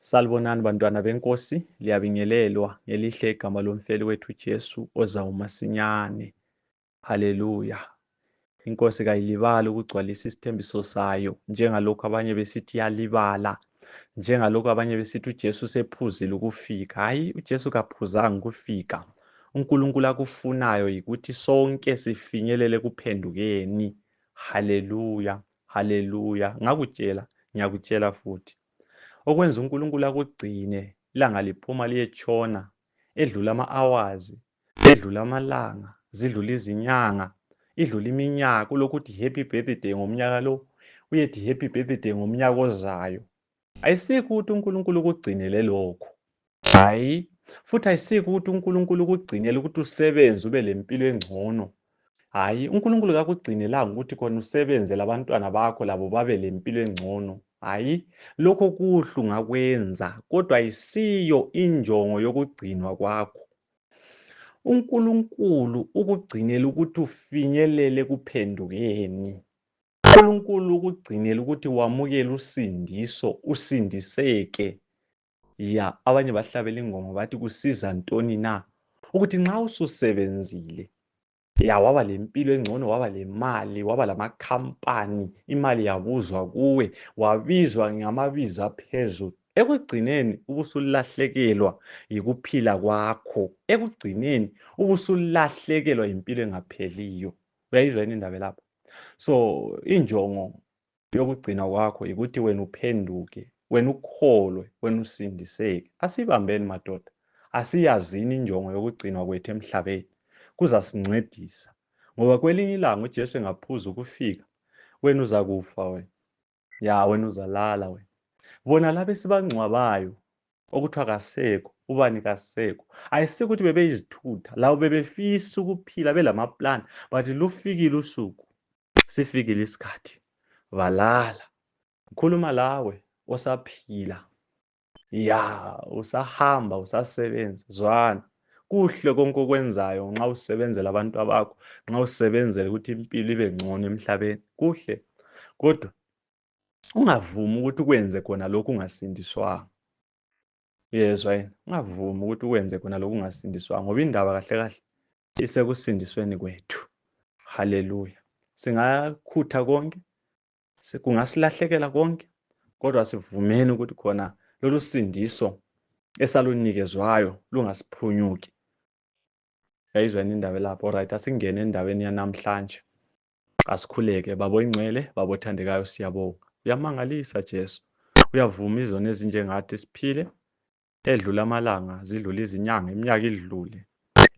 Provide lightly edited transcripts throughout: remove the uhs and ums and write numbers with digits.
Salibonani bantwana benkosi, liyabingelelwa ngelihle igama lomfeli wethu Jesu ozawuma masinyane. Haleluya. Inkosi kayilibali ukugcwalisa isithembiso sayo, njengalokhu abanye besithi iyalibala, njengalokhu abanye besithi uJesu sephuzile ukufika. Hayi, uJesu kaphuzanga ukufika. uNkulunkulu akufunayo yikuthi sonke sifinyelele kuphendukeni. Haleluya, haleluya. Ngiyakutshela futhi. Okwenza uNkulunkulu akugcine ilanga liphuma liyetshona, edlula ama-hours, edlula amalanga, zidlula izinyanga, idlula iminyaka, ulokuthi happy birthday ngomnyaka lo, uyethi happy birthday ngomnyaka ozayo. Ayisikho ukuthi uNkulunkulu ukugcinele lokho. Hayi, futhi ayisikho ukuthi uNkulunkulu ukugcinele ukuthi usebenze ube lempilo engcono. Hayi, uNkulunkulu kakugcinelanga ukuthi khona usebenze labantwana bakho labo babe lempilo engcono. Hayi, lokho kuhle ungakwenza, kodwa ayisiyo injongo yokugcinwa kwakho. uNkulunkulu ukugcinela ukuthi ufinyelele kuphendukeni. uNkulunkulu ukugcinela ukuthi wamukele usindiso, usindiseke. Ya, abanye bahlabela ingoma bathi kusiza ntoni na? Ukuthi nxa ususebenzile, ya waba lempilo engcono, waba lemali, waba lamakhampani, imali yabuzwa kuwe, wabizwa ngamabizo aphezulu. Ekugcineni ubusulahlekelwa yikuphila kwakho. Ekugcineni ubusulahlekelwa impilo engapheliyo. Uyayizwa yini indaba lapha? So, injongo yokugcina kwakho yikuthi wena uphenduke, wena ukholwe, wena usindiseke. Asibambeni madoda. Asiyazini injongo yokugcinwa kwethu emhlabeni. Kuzasincedisa ngoba kwelinye ilanga uJesu engaphuza ukufika, wena uzakufa wena. Ya, wena uzalala wena. Bona laba esibangcwabayo okuthiwa kasekho, ubani kasekho, ayisiko ukuthi bebeyizithutha, labo bebefisa ukuphila belamaplan, but lufikile usuku, sifikile isikhathi, balala. Ngikhuluma lawe osaphila, ya, usahamba, usasebenza, zwana. Kuhle konke okwenzayo nxa usebenzela abantu bakho, nxa usebenzela ukuthi impilo ibe ngcono emhlabeni, kuhle. Kodwa ungavumi ukuthi ukwenze khona lokhu ungasindiswanga. Yezwa yini? Ungavumi ukuthi ukwenze khona lokhu ungasindiswanga, ngoba indaba kahle kahle isekusindisweni kwethu. Haleluya. Singakhutha konke, kungasilahlekela konke, kodwa sivumeni ukuthi khona lolu sindiso esalunikezwayo lungasiphunyuki. Yayizwa yini indaba lapho? Alright, asingene endaweni yanamhlanje. Asikhuleke babo ingcwele, babo thandekayo, siyabonga. Uyamangalisa Jesu. Uyavuma izono ezinjengathi siphile, edlula amalanga, zidlula izinyanga, iminyaka idlule.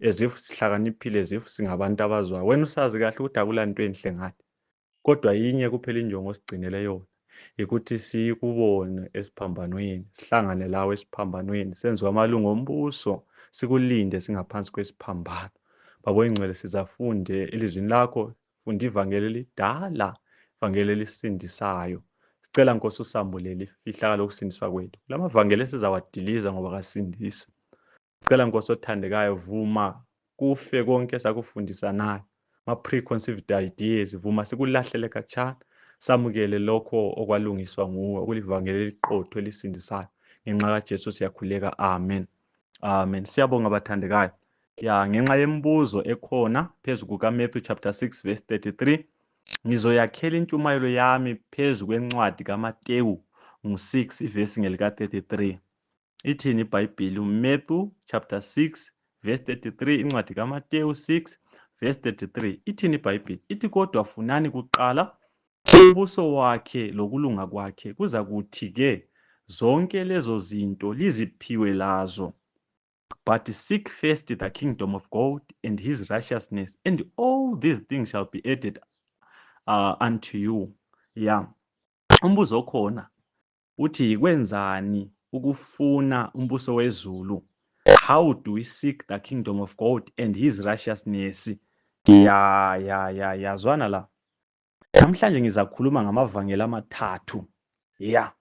Ezifu sihlakaniphile, ezifu singabantu abazwayo. Wena usazi kahle ukuthi akulanto enhle ngathi. Kodwa yinye kuphela injongo osigcinele yona, yikuthi sikubone esiphambanweni, sihlangane lawe esiphambanweni, senziwe amalungu ombuso, sikulinde singaphansi kwesiphambano. Babo ingcwele, sizafunde elizwini lakho, funda ivangeli elidala, ivangeli elisindisayo. Sicela Nkosi usambulele ifihlakalo lokusindiswa kwethu. Lamavangeli esizawadiliza ngoba kasindisi. Sicela Nkosi othandekayo, vuma kufe konke sakufundisa nayo, ma-preconceived ideas, vuma sikulahlele khatshana, samukele lokho okwalungiswa nguwe, okulivangeli eliqotho elisindisayo. Ngenxa kaJesu siyakhuleka, amen. Amen. Siyabonga bathandekayo. Ya, ngenxa yembuzo ekhona phezu kukaMatthew chapter 6 verse 33, ngizoyakhela intshumayelo yami phezu kwencwadi kaMateyu ngu-6 ivesi ngelika-33. Ithini iBhayibhili? Matthew chapter 6 verse 33, incwadi kaMateyu 6 verse 33. Ithini iBhayibhili? Ithi kodwa funani kuqala umbuso wakhe lokulunga kwakhe, kuza kuthi-ke zonke lezo zinto liziphiwe lazo. But seek first the kingdom of God and his righteousness, and all these things shall be added unto you. Ya, umbuzo okhona uthi kwenzani ukufuna umbuso wezulu? How do we seek the kingdom of God and his righteousness? Yazwana la. Namhlanje ngizakhuluma ngamavangeli amathathu. Ya,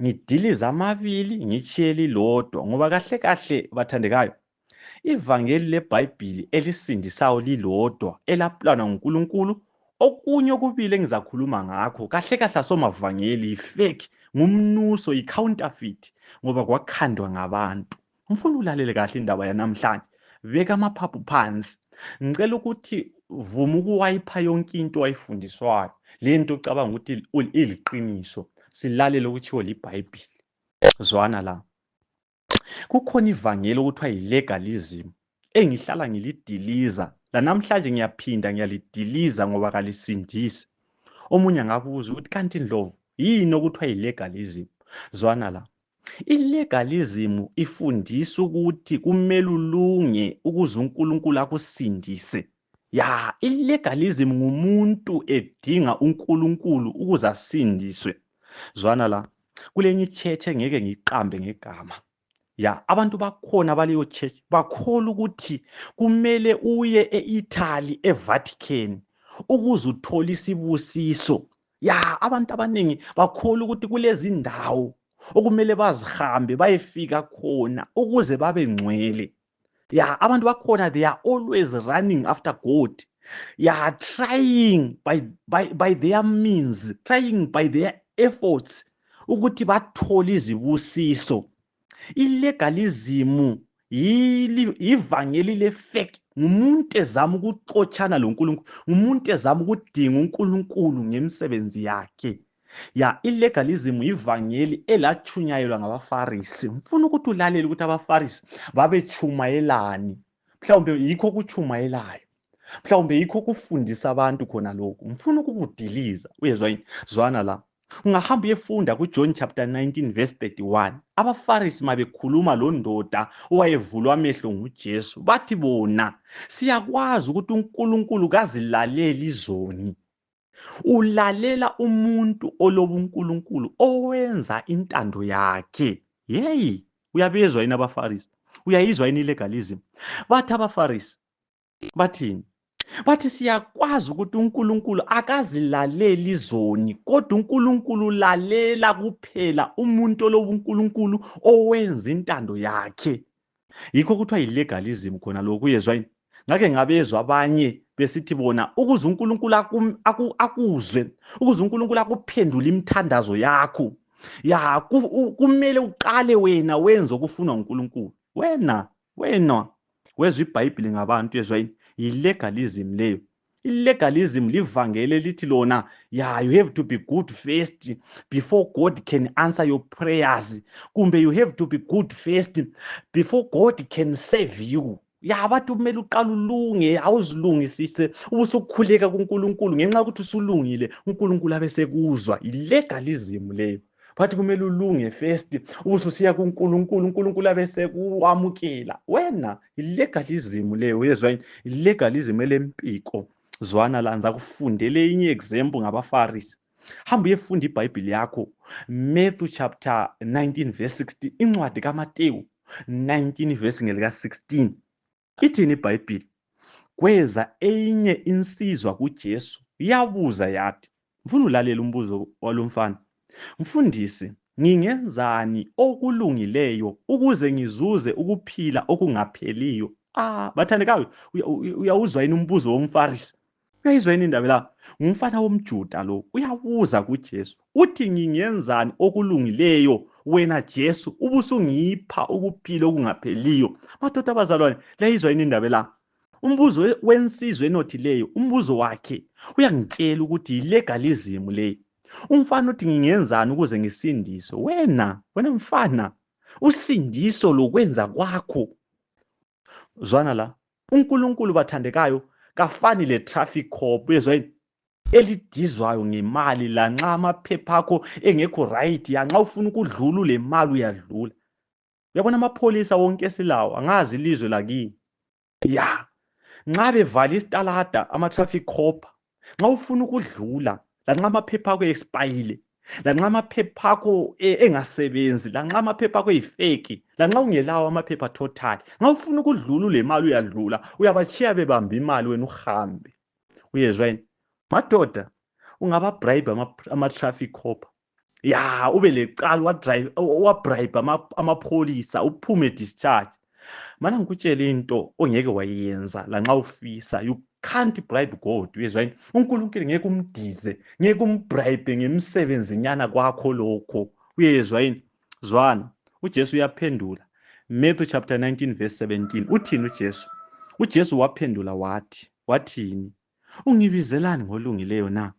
ngidiliza amabili, ngitshiyeli lodwa, ngoba kahle kahle bathandekayo, ivangeli leBhayibhili elisindisayo lilodwa, elaplanwa nguNkulunkulu, Okunye okubili engizakhuluma ngakho kahle kahle asomavangeli i-fake, ngumnuso, i-counterfeit ngoba kwakhandwa ngabantu. Ngifuna ulalele kahle indaba yanamhlanje. Beka amaphaphu phansi. Ngicela ukuthi vuma ukuwayipha yonke into wayifundiswayo. Lento ucabanga ukuthi iliqiniso. Silalele okutshiwo liBhayibheli. Zwana la. Kukhona ivangeli okuthiwa yi-legalism engihlala ngilidiliza. Lanamhlanje ngiyaphinda ngiyalidiliza ngoba kalisindisi. Omunye angabuza ukuthi kanti Ndlovu yini okuthiwa yi-legalism? Zwana la. I-legalism ifundisa ukuthi kumele ulunge ukuze uNkulunkulu akusindise. Ya, i-legalism ngumuntu edinga uNkulunkulu ukuze asindiswe. Zwana la. Kulenye ichurch engeke ngiqambe ngegama. Ya, abantu bakhona baleyo church bakholwa ukuthi kumele uye e-Italy, eVatican ukuze uthole isibusiso. Ya, abantu abaningi bakholwa ukuthi kulezi ndawo okumele bazihambe bayefika khona ukuze babe ngcwele. Ya, abantu bakhona they are always running after God. Ya, trying by their means, trying by their efforts ukuthi bathole izibusiso. I-legalism ivangeli le-fake, ngumuntu ezama ukuxotshana loNkulunkulu, ngumuntu ezama ukudinga uNkulunkulu ngemisebenzi yakhe. Ya, i-legalism ivangeli elatshunyayelwa ngabaFarisi. Ngifuna ukuthi ulalele ukuthi abaFarisi babechumayelani. Mhlawumbe yikho okuchumayelayo. Mhlawumbe yikho kufundisa abantu khona lokhu. Ngifuna ukukudiliza. Uyezwa yini? Zwana la. Ungahamba uyefunda kuJohn chapter 19 verse 31. AbaFarisi mabekhuluma londoda owayevulwa amehlo nguJesu, bathi bona, siyakwazi ukuthi uNkulunkulu kazilaleli izoni. Ulalela umuntu olobuNkulunkulu owenza intando yakhe. Yeyi, uyabezwa yini abaFarisi? Uyayizwa yini ilegalism? Bathi abaFarisi, bathini? Bathi siyakwazi ukuthi uNkulunkulu akazilaleli izoni, kodwa uNkulunkulu ulalela kuphela umuntu olobuNkulunkulu owenza intando yakhe. Yikho kuthiwa yi-legalism khona lokhu. Uyezwa yini? Ngake ngabezwa abanye besithi bona ukuze uNkulunkulu akuzwe, ukuze uNkulunkulu akuphendule imithandazo yakho, ya kumele uqale wena wenze okufunwa uNkulunkulu. Wena wezwa iBhayibheli ngabantu. Uyezwa yini? Yi-legalism leyo. I-legalism livangeli elithi lona, ya, you have to be good first before God can answer your prayers. Kumbe you have to be good first before God can save you. Ya, bathi kumele uqala ulunge, awuzilungisise ubusukhuleka kuNkulunkulu ngenxa ukuthi usulungile uNkulunkulu abesekuzwa. I-legalism leyo. Bathi kumele ulunge first ubususiya kuNkulunkulu, uNkulunkulu abesekuwamukela. Wena, i-legalism leyo. Uyezwa yini? I-legalism elempiko. Zwana la, ngizakufundela enye example ngabaFarisi. Hamba uyefunda iBhayibheli yakho, Matthew chapter 19 verse 16, incwadi kaMateyu 19 verse ngelika 16. Ithini iBhayibheli? Kweza enye insizwa kuJesu yabuza yathi, ngifuna ulalela umbuzo walomfana. Mfundisi, ngingenzani okulungileyo ukuze ngizuze ukuphila okungapheliyo? Bathandekayo, uyawuzwa yini umbuzo womFarisi? Uyayizwa yini indaba la? Ngumfana womJuda lo, uyabuza kuJesu. Uthi ngingenzani okulungileyo wena Jesu ubusungipha ukuphila okungapheliyo? Madoda abazalwane, layizwa yini indaba la? Umbuzo wensizwe enothileyo, umbuzo wakhe uyangitshela ukuthi yi-legalism leyo. Umfana uthi ngingenzani ukuze ngisindiswe? Wena mfana, usindiso lokwenza kwakho. Zwana la, uNkulunkulu bathandekayo kafani le-traffic cop, uyezwa yini? Elidizwayo ngemali lanxa amaphepha akho engekho right, yanxa ufuna ukudlula ule mali uyadlula. Uyabona amapholisa wonke esilawo, angazi ilizwe lakini. Ya, nxa bevala isitalada ama-traffic cop, nxa ufuna ukudlula lanxa amaphepha akho expayile, lanxa amaphepha akho engasebenzi, lanxa amaphepha akho eyifeki, lanxa ungelawo amaphepha total, nxa ufuna ukudlula ule mali uyadlula, uyabachiya bebamba imali wena uhambe. Uyezwa yini? Madoda, ungababribe ama-traffic cop. Ya, ube lecala wabribe amapholisa uphume discharge. Mana ngikutshela into ongeke wayenza lanxa ufisa, you can't bribe God. Uyezwa yini? uNkulunkulu ngeke umdize, ngeke umbribe ngemisebenzinyana kwakho lokho. Uyezwa yini? Zwana, uJesu uyaphendula. Matthew chapter 19 verse 17. Uthini uJesu? uJesu waphendula wathini? Ungibizelani ngolungileyo na?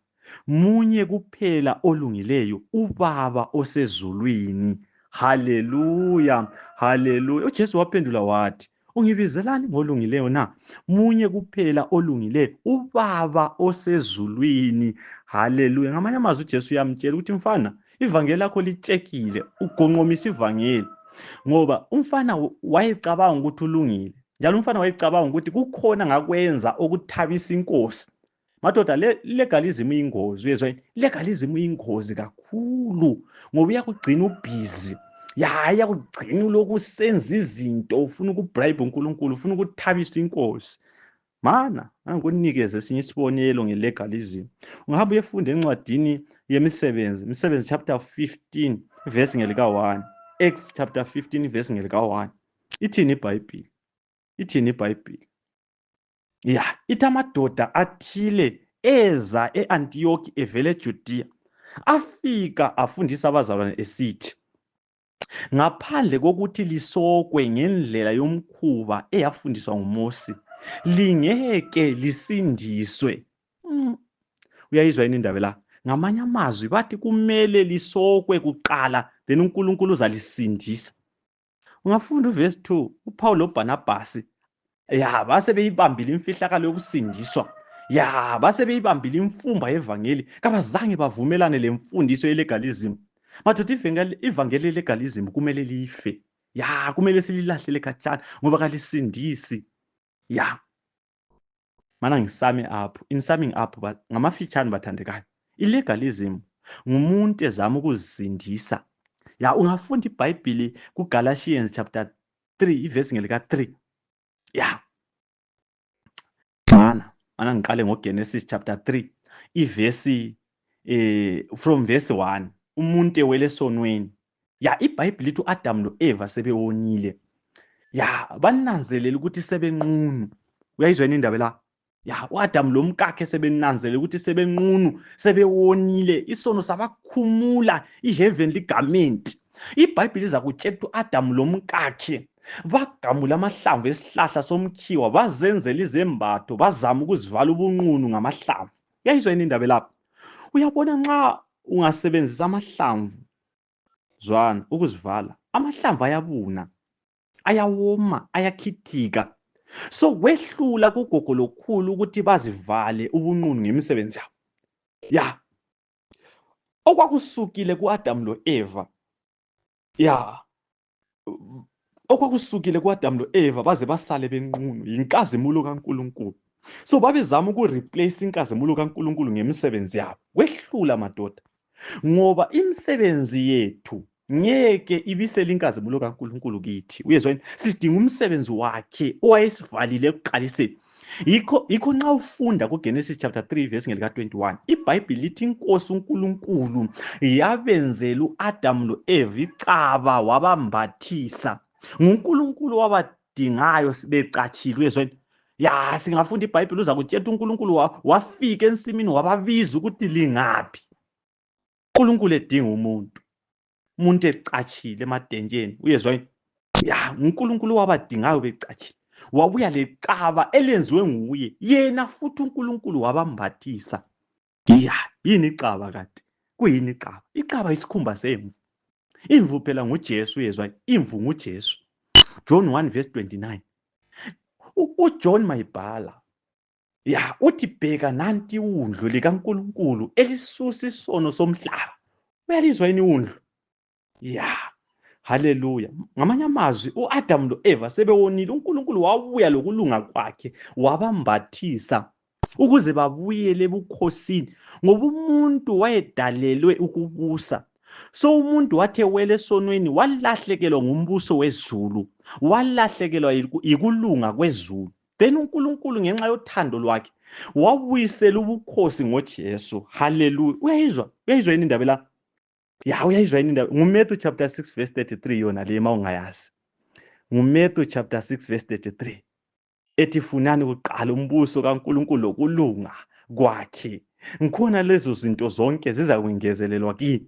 Munye kuphela olungileyo, uBaba osezulwini. Haleluya, haleluya. uJesu waphendula wathi, ungibizelani ngolungileyo na? Munye kuphela olungileyo, uBaba osezulwini. Haleluya. Ngamanye amazwi uJesu uyamtshela ukuthi mfana, ivangeli lakho litshekile, ugonqomisa ivangeli. Ngoba umfana wayecabanga ukuthi ulungile, njalo umfana wayecabanga ukuthi kukhona ngakwenza okuthabisa inkosi. Madoda, legalism iyingozi. Uyezwa yini? Legalism iyingozi kakhulu ngoba uyakugcina ubhizi. Iyakugcina uloku usenza izinto, ufuna ukubribe uNkulunkulu, ufuna ukuthabisa inkosi. Mana, angikunikeze esinye isibonelo ngelegalism. Ungahamba uyefunda encwadini yemisebenzi, Imisebenzi chapter 15 verse ngelika-1. Acts chapter 15 verse ngelika-1. Ithini iBhayibhili? Ithini iBhayibhili? Ithi amadoda athile eza e-Antioki evele eJudiya, afika afundisa abazalwane esithi, ngaphandle kokuthi lisokwe ngendlela yomkhuba eyafundiswa nguMose, lingeke lisindiswe. Uyayizwa yini indaba la? Ngamanye amazwi bathi kumele lisokwe kuqala, then uNkulunkulu uzalisindisa. Ungafunda uverse 2, uPaul loBhanabhasi base beyibambile imfihlakalo yokusindiswa. Base beyibambile imfumba yevangeli, kabazange bavumelane lemfundiso yelegalism. Madoda, ivangeli yelegalism kumele life. Kumele sililahlele khatshana ngoba kalisindisi. Mana in summing up, ngamafitshane bathandekayo, ilegalism ngumuntu ezama ukuzisindisa. Ungafunda iBhayibhili kuGalatians chapter 3 verse ngelika-3. Mana ngiqale ngoGenesis chapter 3 ivesi from verse 1. Umuntu ewele esonweni. iBhayibhili lithi uAdam lo-Eva sebewonile. Bananzelela ukuthi sebenqunu. Uyayizwa yini indaba la? uAdam lomkakhe sebenanzelela ukuthi sebenqunu, sebewonile, isono sabakhumula iheavenly garment. iBhayibhili iza kutshela ukuthi uAdam lomkakhe bagamula amahlamvu esihlahla somkhiwa, bazenzela izembatho, bazama ukuzivala ubunqunu ngamahlamvu. Uyayizwa yini indaba lapho? Uyabona, nxa ungasebenzisa amahlamvu, zwana, ukuzivala, amahlamvu ayabuna, ayawoma, ayakhithika. So kwehlula kugogo lokhulu ukuthi bazivale ubunqunu ngemisebenzi yabo. Okwakusukile kuAdam lo-Eva, okwakusukile kuAdam lo-Eva baze basale benqunu yinkazimulo kaNkulunkulu. So babezama ukureplace inkazimulo kaNkulunkulu ngemisebenzi yabo. Kwehlula madoda, ngoba imisebenzi yethu ngeke ibisele inkazimulo kaNkulunkulu kithi. Uyezwa yini? Sidinga umsebenzi wakhe owayesivalile ekuqaliseni. Yikho nxa ufunda kuGenesis chapter 3 verse ngelika-21, iBhayibhili lithi inkosi uNkulunkulu yabenzela uAdam lo-Eva icaba, wabambathisa. nguNkulunkulu wabadingayo becatshile. Uyezwa yini? Singafunda iBhayibhili uza kutshela uNkulunkulu wafika ensimini wababiza ukuthi lingaphi. uNkulunkulu edinga umuntu ecatshile emadenjeni. Uyezwa yini? uNkulunkulu wabadingayo becatshile, wabuya lecaba elenziwe nguye, yena futhi uNkulunkulu wabambathisa. Yini icaba kade? Kuyini icaba? Icaba isikhumba semvu. Imvu phela nguJesu. Uyezwa yini? Imvu nguJesu. John 1 verse 29. uJohn Mayibhala uthi, bheka nanti undlu likaNkulunkulu elisusa isono somhlaba. Uyalizwa yini undlu? Haleluya. Ngamanye amazwi, uAdam lo-Eva sebewonile, uNkulunkulu wabuya lokulunga kwakhe wabambathisa ukuze babuyele ebukhosini, ngoba umuntu wayedalelwe ukubusa. So umuntu wathi ewele esonweni walahlekelwa ngumbuso wezulu, walahlekelwa yikulunga kwezulu. Then uNkulunkulu ngenxa yothando lwakhe wabuyisela ubukhosi ngoJesu. Haleluya. Uyayizwa yini indaba la? Uyayizwa yini indaba? NguMatthew chapter 6 verse 33 yona le ma ungayazi. NguMatthew chapter 6 verse 33. ethi funani kuqala umbuso kaNkulunkulu lokulunga kwakhe, ngikhona lezo zinto zonke ziza kungezelelwa kini.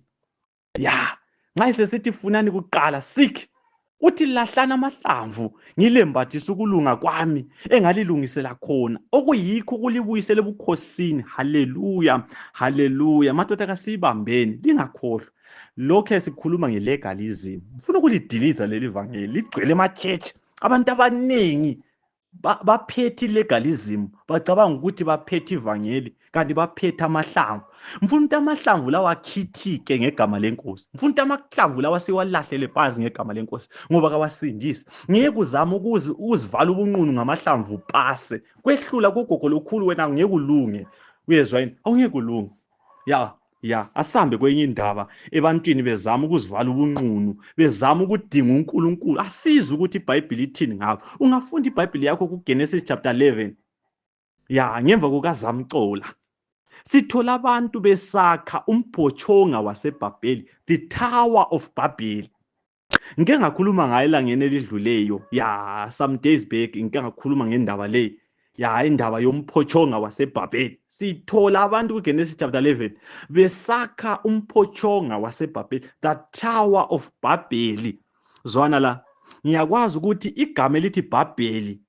Ya, nxa sesithi funani kuqala, seek, uthi lahlani amahlamvu ngilembathise ukulunga kwami engalilungisela khona, okuyikho ukulibuyisela ebukhosini. Haleluya, haleluya. Madoda kasiyibambeni, lingakhohlwa lokhu esikhuluma ngelegalism. Ngifuna ukulidiliza leli vangeli, ligcwele emachechi. Abantu abanengi baphethe ilegalism, bacabanga ukuthi baphethe ivangeli kanti baphethe amahlamvu. Ngifuna ukuthi amahlamvu lawa akhithike ngegama lenkosi. Ngifuna ukuthi amahlamvu lawa siwalahlele phansi ngegama lenkosi ngoba kawasindisi. Ngeke uzame ukuzivala ubunqunu ngamahlamvu pase. Kwehlula kugogo lokhulu wena ngeke ulunge. Uyezwa yini? Awungeke ulunge. Ya, asambe kwenye indaba ebantwini bezama ukuzivala ubunqunu, bezama ukudinga uNkulunkulu. Asizi ukuthi iBhayibheli ithini ngabo. Ungafunda iBhayibheli yakho kuGenesis chapter 11. Ya, ngemva kukaZamcolo sithola abantu besakha umbhoshonga waseBhabheli, the Tower of Babel. Ngike ngakhuluma ngayo elangeni elidluleyo, ya, some days back ngike ngakhuluma ngendaba le. Ya, indaba yomphoshonga waseBhabheli. Sithola abantu kuGenesis chapter 11 besakha umphoshonga waseBhabheli, the Tower of Babel. Zwana la, ngiyakwazi ukuthi igama elithi Bhabheli,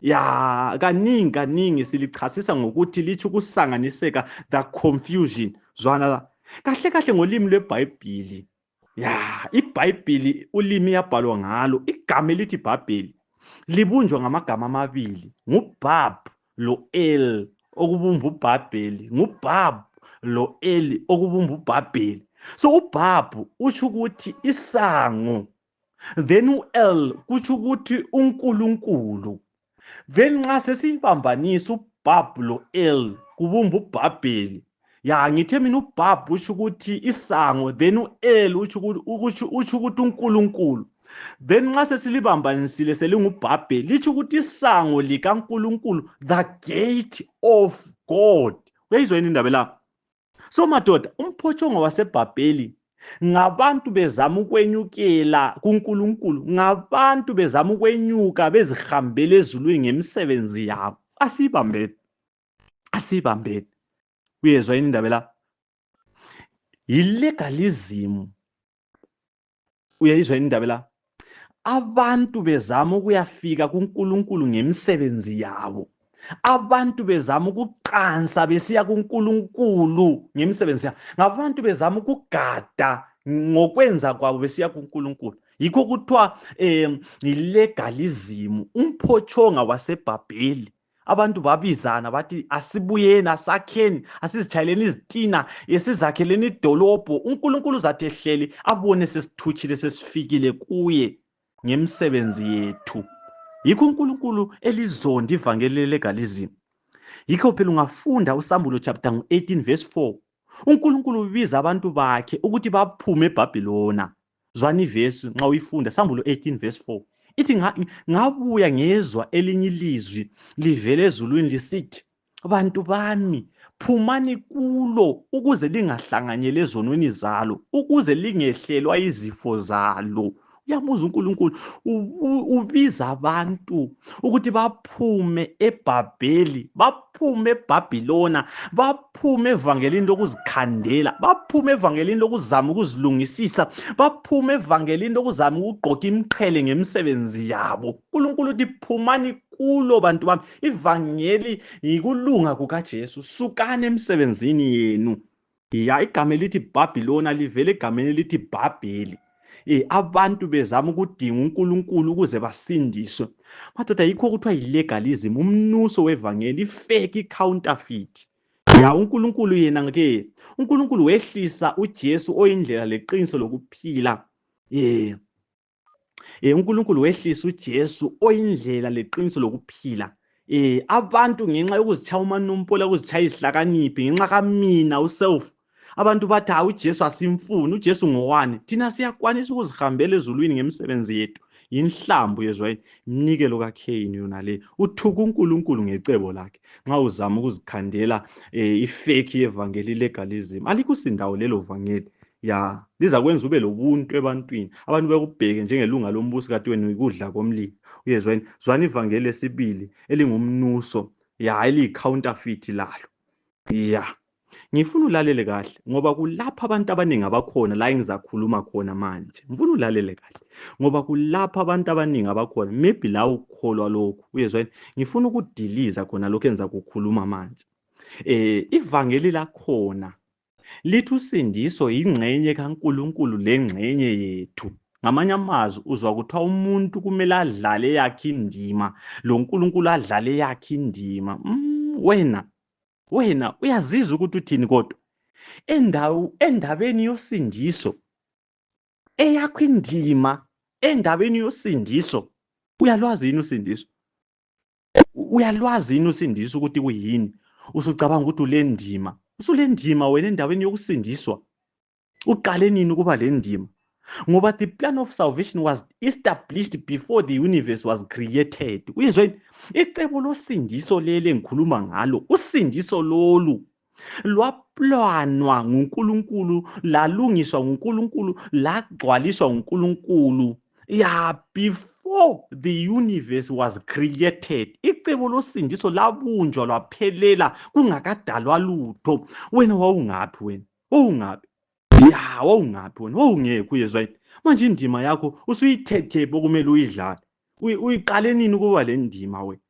ya, kaningi silichasisa ngokuthi lithi ukusanganiseka, the confusion. Zwana la, kahle ngolimi lweBhayibheli. Ya, iBhayibheli ulimi yabhalwa ngalo, igama elithi Bhabheli libunjwa ngamagama amabili, nguBab lo El okubumba uBhabheli, nguBab lo El okubumba uBhabheli. So uBab utsho ukuthi isango, then uEl kutsho ukuthi uNkulunkulu. Then nxa sesibambanisa uBab lo El kubumba uBhabheli, ya, ngithe mina uBab utsho ukuthi isango, then uEl utsho ukuthi uNkulunkulu. Then nxa sesilibambanisile selingubhabheli litsho ukuthi isango likaNkulunkulu, the gate of God. Uyayizwa yini indaba la? So madoda, umphoshongo waseBhabheli ngabantu bezama ukwenyukela kuNkulunkulu, ngabantu bezama ukwenyuka bezihambela ezulwini ngemisebenzi yabo. Asibambeni. Uyezwa yini indaba la? Ilegalism. Uyayizwa yini indaba la? Abantu bezama ukuyafika kuNkulunkulu ngemisebenzi yabo. Abantu bezama ukuqansa besiya kuNkulunkulu ngemisebenzi yabo. Ngabantu bezama ukugada ngokwenza kwabo besiya kuNkulunkulu. Yikho kuthiwa ilegalism, umphoshonga waseBhabheli. Abantu babizana bathi asibuyeni, asakheni, asizitshayeleni izitina, sizakheleni idolobho. uNkulunkulu uzathi ehleli abone sesithuthile sesifikile kuye ngemisebenzi yethu. Yikho uNkulunkulu elizonda ivangeli lelegalism. Yikho phela ungafunda uSambulo chapter 18 verse 4, uNkulunkulu ubiza abantu bakhe ukuthi baphume eBhabhilona. Zwana ivesi nxa uyifunda, Sambulo 18 verse 4. Ithi ngabuya ngezwa elinye ilizwi livele ezulwini lisithi, bantu bami, phumani kulo ukuze lingahlanganyeli ezonweni zalo, ukuze lingehlelwa izifo zalo. Uyamuza uNkulunkulu ubiza abantu ukuthi baphume eBhabheli, baphume eBhabhilona, baphume evangelini lokuzikhandela, baphume evangelini lokuzama ukuzilungisisa, baphume evangelini lokuzama ukugqoka imqhele ngemisebenzi yabo. uNkulunkulu uthi phumani kulo bantu bami. Ivangeli yikulunga kukaJesu. Sukani emsebenzini yenu. Ya, igama elithi Bhabhilona livele egameni elithi Bhabheli. Abantu bezama ukudinga uNkulunkulu ukuze basindiswe. Madoda, yikho kuthiwa yilegalism, umnuso wevangeli, fake counterfeit. Ya, uNkulunkulu yena ke, uNkulunkulu wehlisa uJesu oyindlela leqiniso lokuphila. uNkulunkulu wehlisa uJesu oyindlela leqiniso lokuphila. Abantu ngenxa yokuzitshaya umanompola, ukuzitshaya izihlakaniphi, ngenxa kamina uself, abantu bathi uJesu asimfuni, uJesu ngowani. Thina siyakwanisa ukuzihambela ezulwini ngemisebenzi yethu. Yinhlamvu yezwa yini, imnikelo kaKhayini yona le. Uthuka uNkulunkulu ngecebo lakhe nxa uzama ukuzikhandela ifake yevangeli legalism. Alikho sindawo lelo vangeli ya lizakwenza ube lobuntu ebantwini, abantu bekubheke njengelunga lombuso kade wena ukudla komlilo. Uyezwa yini? Zwana ivangeli lesibili elingumnuso, ya eliyi-counterfeit lalo. Ya ngifuna ulalele kahle ngoba kulapha abantu abaningi abakhona la engizakhuluma khona manje. Ngifuna ulalele kahle ngoba kulapha abantu abaningi abakhona, maybe la ukukholwa lokhu. Uyezwa yini? Ngifuna ukudiliza khona lokho engizakukhuluma manje. Ivangeli lakhona lithi usindiso yingxenye kaNkulunkulu lengxenye yethu. Ngamanye amazwi uzwa kuthiwa umuntu kumele adlale yakhe indima, lo nkulunkulu adlale yakhe indima. Wena uyazizwa ukuthi uthini kodwa? Endabeni yosindiso, eyakho indima endabeni yosindiso, uyalwazi yini usindiso? Uyalwazi yini usindiso ukuthi kuyini? Usucabanga ukuthi ulendima. Usulendima wena endabeni yokusindiswa. Uqale nini ukuba lendima? Ngoba the plan of salvation was established before the universe was created. Uyezwa yini? Icebo losindiso leli engikhuluma ngalo, usindiso lolu lwaplanwa nguNkulunkulu, lalungiswa nguNkulunkulu, lagcwaliswa nguNkulunkulu. Before the universe was created. Icebo losindiso labunjwa lwaphelela kungakadalwa lutho. Wena wawungaphi wena? Wawungaphi? Wawungaphi wena? Wawungekho. Uyezwa yini? Manje indima yakho usuyithethe okumele uyidlale. Uyiqale nini ukuba le ndima wena?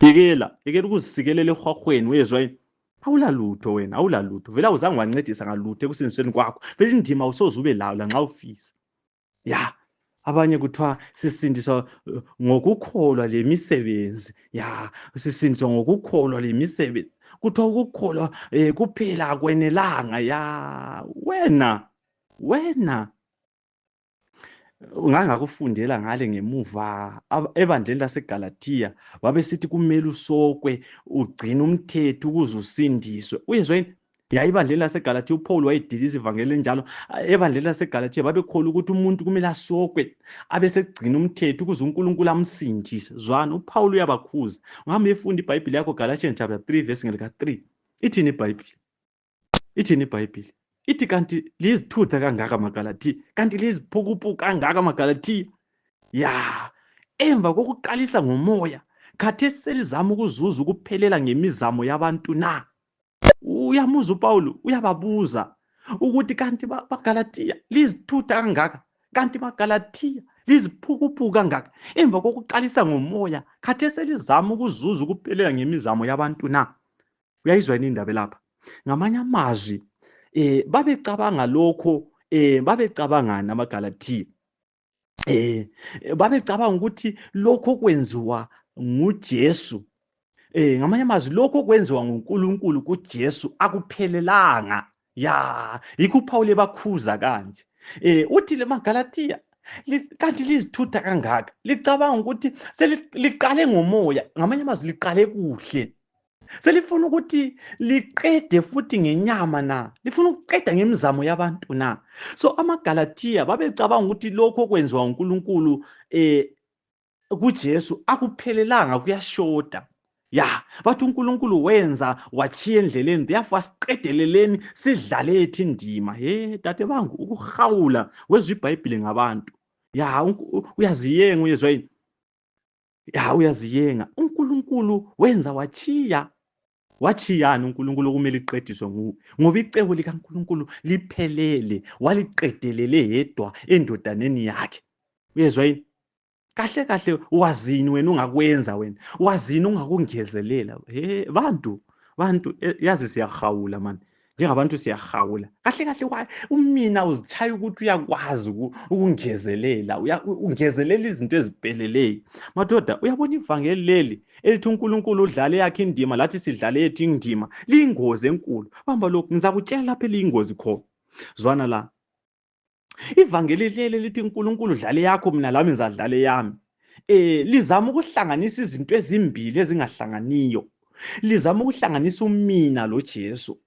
Yekela ukuzisikelela ehwahweni. Uyezwa yini? Awulalutho wena, awulalutho. Vele awuzange wancedisa ngalutho ekusindisweni kwakho. Vele indima awusoze ube layo lanxa ufisa. Abanye kuthiwa sisindiswa ngokukholwa lemisebenzi. Sisindiswa ngokukholwa lemisebenzi. Kuthiwa ukukholwa kuphela akwenelanga. Wena ungangakufundela ngale ngemuva ebandleni laseGalathiya babesithi kumele usokwe ugcine umthetho ukuze usindiswe. Uyezwa yini? Ibandleni laseGalathiya uPaul wayediliza ivangeli enjalo. Ebandleni laseGalathiya babekholwa ukuthi umuntu kumele asokwe abesegcina umthetho ukuze uNkulunkulu amsindise. Zwana, uPaul uyabakhuza. Ungahambe uyefunda iBhayibhili yakho, Galatians chapter 3 verse ngelika 3. Ithini iBhayibhili? Ithini iBhayibhili? Ithi kanti lizithutha kangaka amaGalathiya, kanti liziphukuphuku kangaka amaGalathiya. Emva kokuqalisa ngomoya, khathesi selizama ukuzuza ukuphelela ngemizamo yabantu na? Uyamuzwa uPaul uyababuza ukuthi kanti baGalathiya lizithutha kangaka, kanti baGalathiya liziphukuphuku kangaka. Emva kokuqalisa ngomoya, khathesi selizama ukuzuza ukuphelela ngemizamo yabantu na? Uyayizwa yini indaba lapha? Ngamanye amazwi babecabanga lokho, babecabangani amaGalathiya? Babecabanga ukuthi lokho kwenziwa nguJesu. Ngamanye amazwi lokho kwenziwa nguNkulunkulu kuJesu akuphelelanga. Yikho uPaul ebakhuza kanje. Uthi le maGalathiya kanti lizithutha kangaka, licabanga ukuthi seliqale ngomoya. Ngamanye amazwi liqale kuhle. Selifuna ukuthi liqede futhi ngenyama na? Lifuna ukuqeda ngemizamo yabantu na? So amaGalathiya babecabanga ukuthi lokho kwenziwa uNkulunkulu kuJesu akuphelelanga, kuyashoda. Bathi uNkulunkulu wenza wachiya endleleni, therefore siqedeleleni sidlale ethu indima. Dadebangu, ukuhawula wezwa iBhayibhili ngabantu. Uyaziyenga. Uyezwa yini? Uyaziyenga. uNkulunkulu wenza wachiya. Wachiyani uNkulunkulu okumele liqediswe nguwe? Ngoba icebo likaNkulunkulu liphelele, waliqedelele yedwa endodaneni yakhe. Uyezwa yini? Kahle kahle wazini wena ungakwenza wena? Wazini ungakungezelela? Bantu yazi siyahawula man. Njengabantu siyahawula. Kahle kahle umina uzichaya ukuthi uyakwazi ukungezelela. Ungezelela izinto ezipheleleyo. Madoda, uyabona ivangeli leli elithi uNkulunkulu udlale yakhe indima lathi sidlale yethu indima, liyingozi enkulu. Bamba lokhu, ngizakutshela lapho eliyingozi khona. Zwana la. Ivangeli leli lithi uNkulunkulu udlale yakho, mina lami ngizadlale yami. Lizama ukuhlanganisa izinto ezimbili ezingahlanganiyo. Lizama ukuhlanganisa umina loJesu.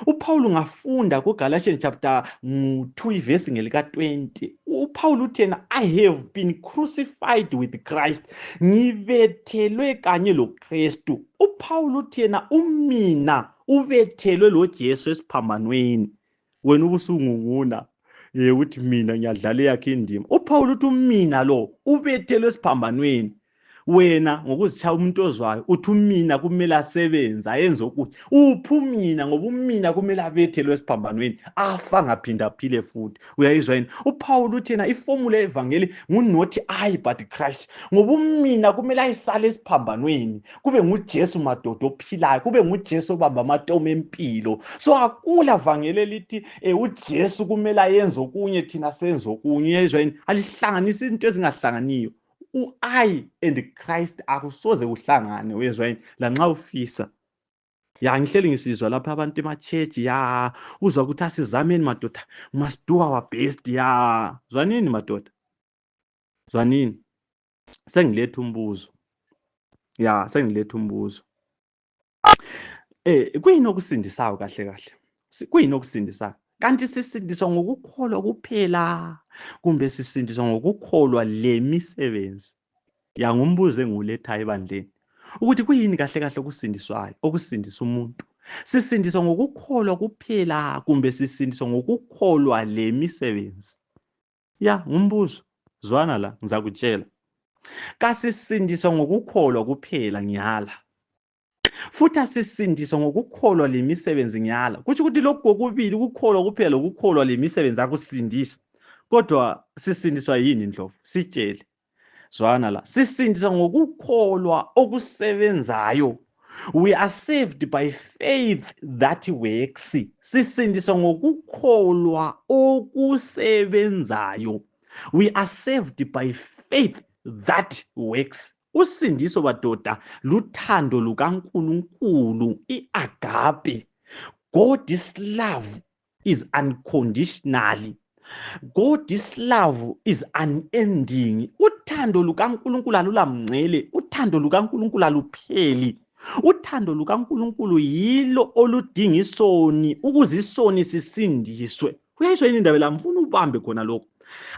uPaul ngafunda kuGalatians chapter 2 verse ngelika 20. uPaul uthi yena, I have been crucified with Christ. Ngibethelwe kanye loKristu. uPaul uthi yena umina ubethelwe loJesu esiphambanweni. Wena ubusungunguna. uthi mina ngiyadlala yakhe indima. uPaul uthi umina lo ubethelwe esiphambanweni. Wena ngokuzitshaya umuntu ozwayo uthi umina kumele asebenze ayenze ukuthi uphi umina, ngoba umina kumele abethelwe esiphambanweni afa ngaphinda aphile futhi. Uyayizwa yini? uPaul uthi yena iformula yevangeli not I but Christ, ngoba umina kumele ayisale esiphambanweni kube nguJesu madoda ophilayo, kube nguJesu obamba amatomu empilo. So akula vangeli elithi uJesu kumele ayenze okunye thina senze okunye. Uyayizwa yini? Alihlanganisi izinto ezingahlanganiyo. I and Christ akusoze kuhlangane. Uyezwa yini? Lanxa ufisa ngihleli ngisizwa lapha abantu emachechi uzwa ukuthi asizameni madoda, must do our best. Zwanini madoda, zwanini, sengiletha umbuzo. Sengiletha umbuzo. Kuyini okusindisayo kahle kahle? Kuyini okusindisayo? Kanti sisindiswa ngokukholwa kuphela kumbe sisindiswa ngokukholwa lemisebenzi? Ngumbuzo engiwulethayo ebandleni ukuthi kuyini kahle kahle okusindiswayo, okusindisa umuntu. Sisindiswa ngokukholwa kuphela kumbe sisindiswa ngokukholwa lemisebenzi? Ngumbuzo. Zwana la, ngizakutshela. Kasisindiswa ngokukholwa kuphela, ngiyala. Futhi asisindiswa ngokukholwa lemisebenzi, ngiyala. Kutsho ukuthi lokhu kokubili, ukukholwa kuphela lokukholwa lemisebenzi, akusindisa. Kodwa sisindiswa yini ndlovu? Sitshele. Zwana la, sisindiswa ngokukholwa okusebenzayo. We are saved by faith that works. Sisindiswa ngokukholwa okusebenzayo. We are saved by faith that works. Usindiso badoda luthando lukaNkulunkulu, iagape. God's love is unconditional. God's love is unending. Uthando lukaNkulunkulu alulamngcele, uthando lukaNkulunkulu alupheli. Uthando lukaNkulunkulu yilo oludinga isoni ukuze isoni sisindiswe. Uyayizwa yini indaba la? Ngifuna ubambe khona lokho.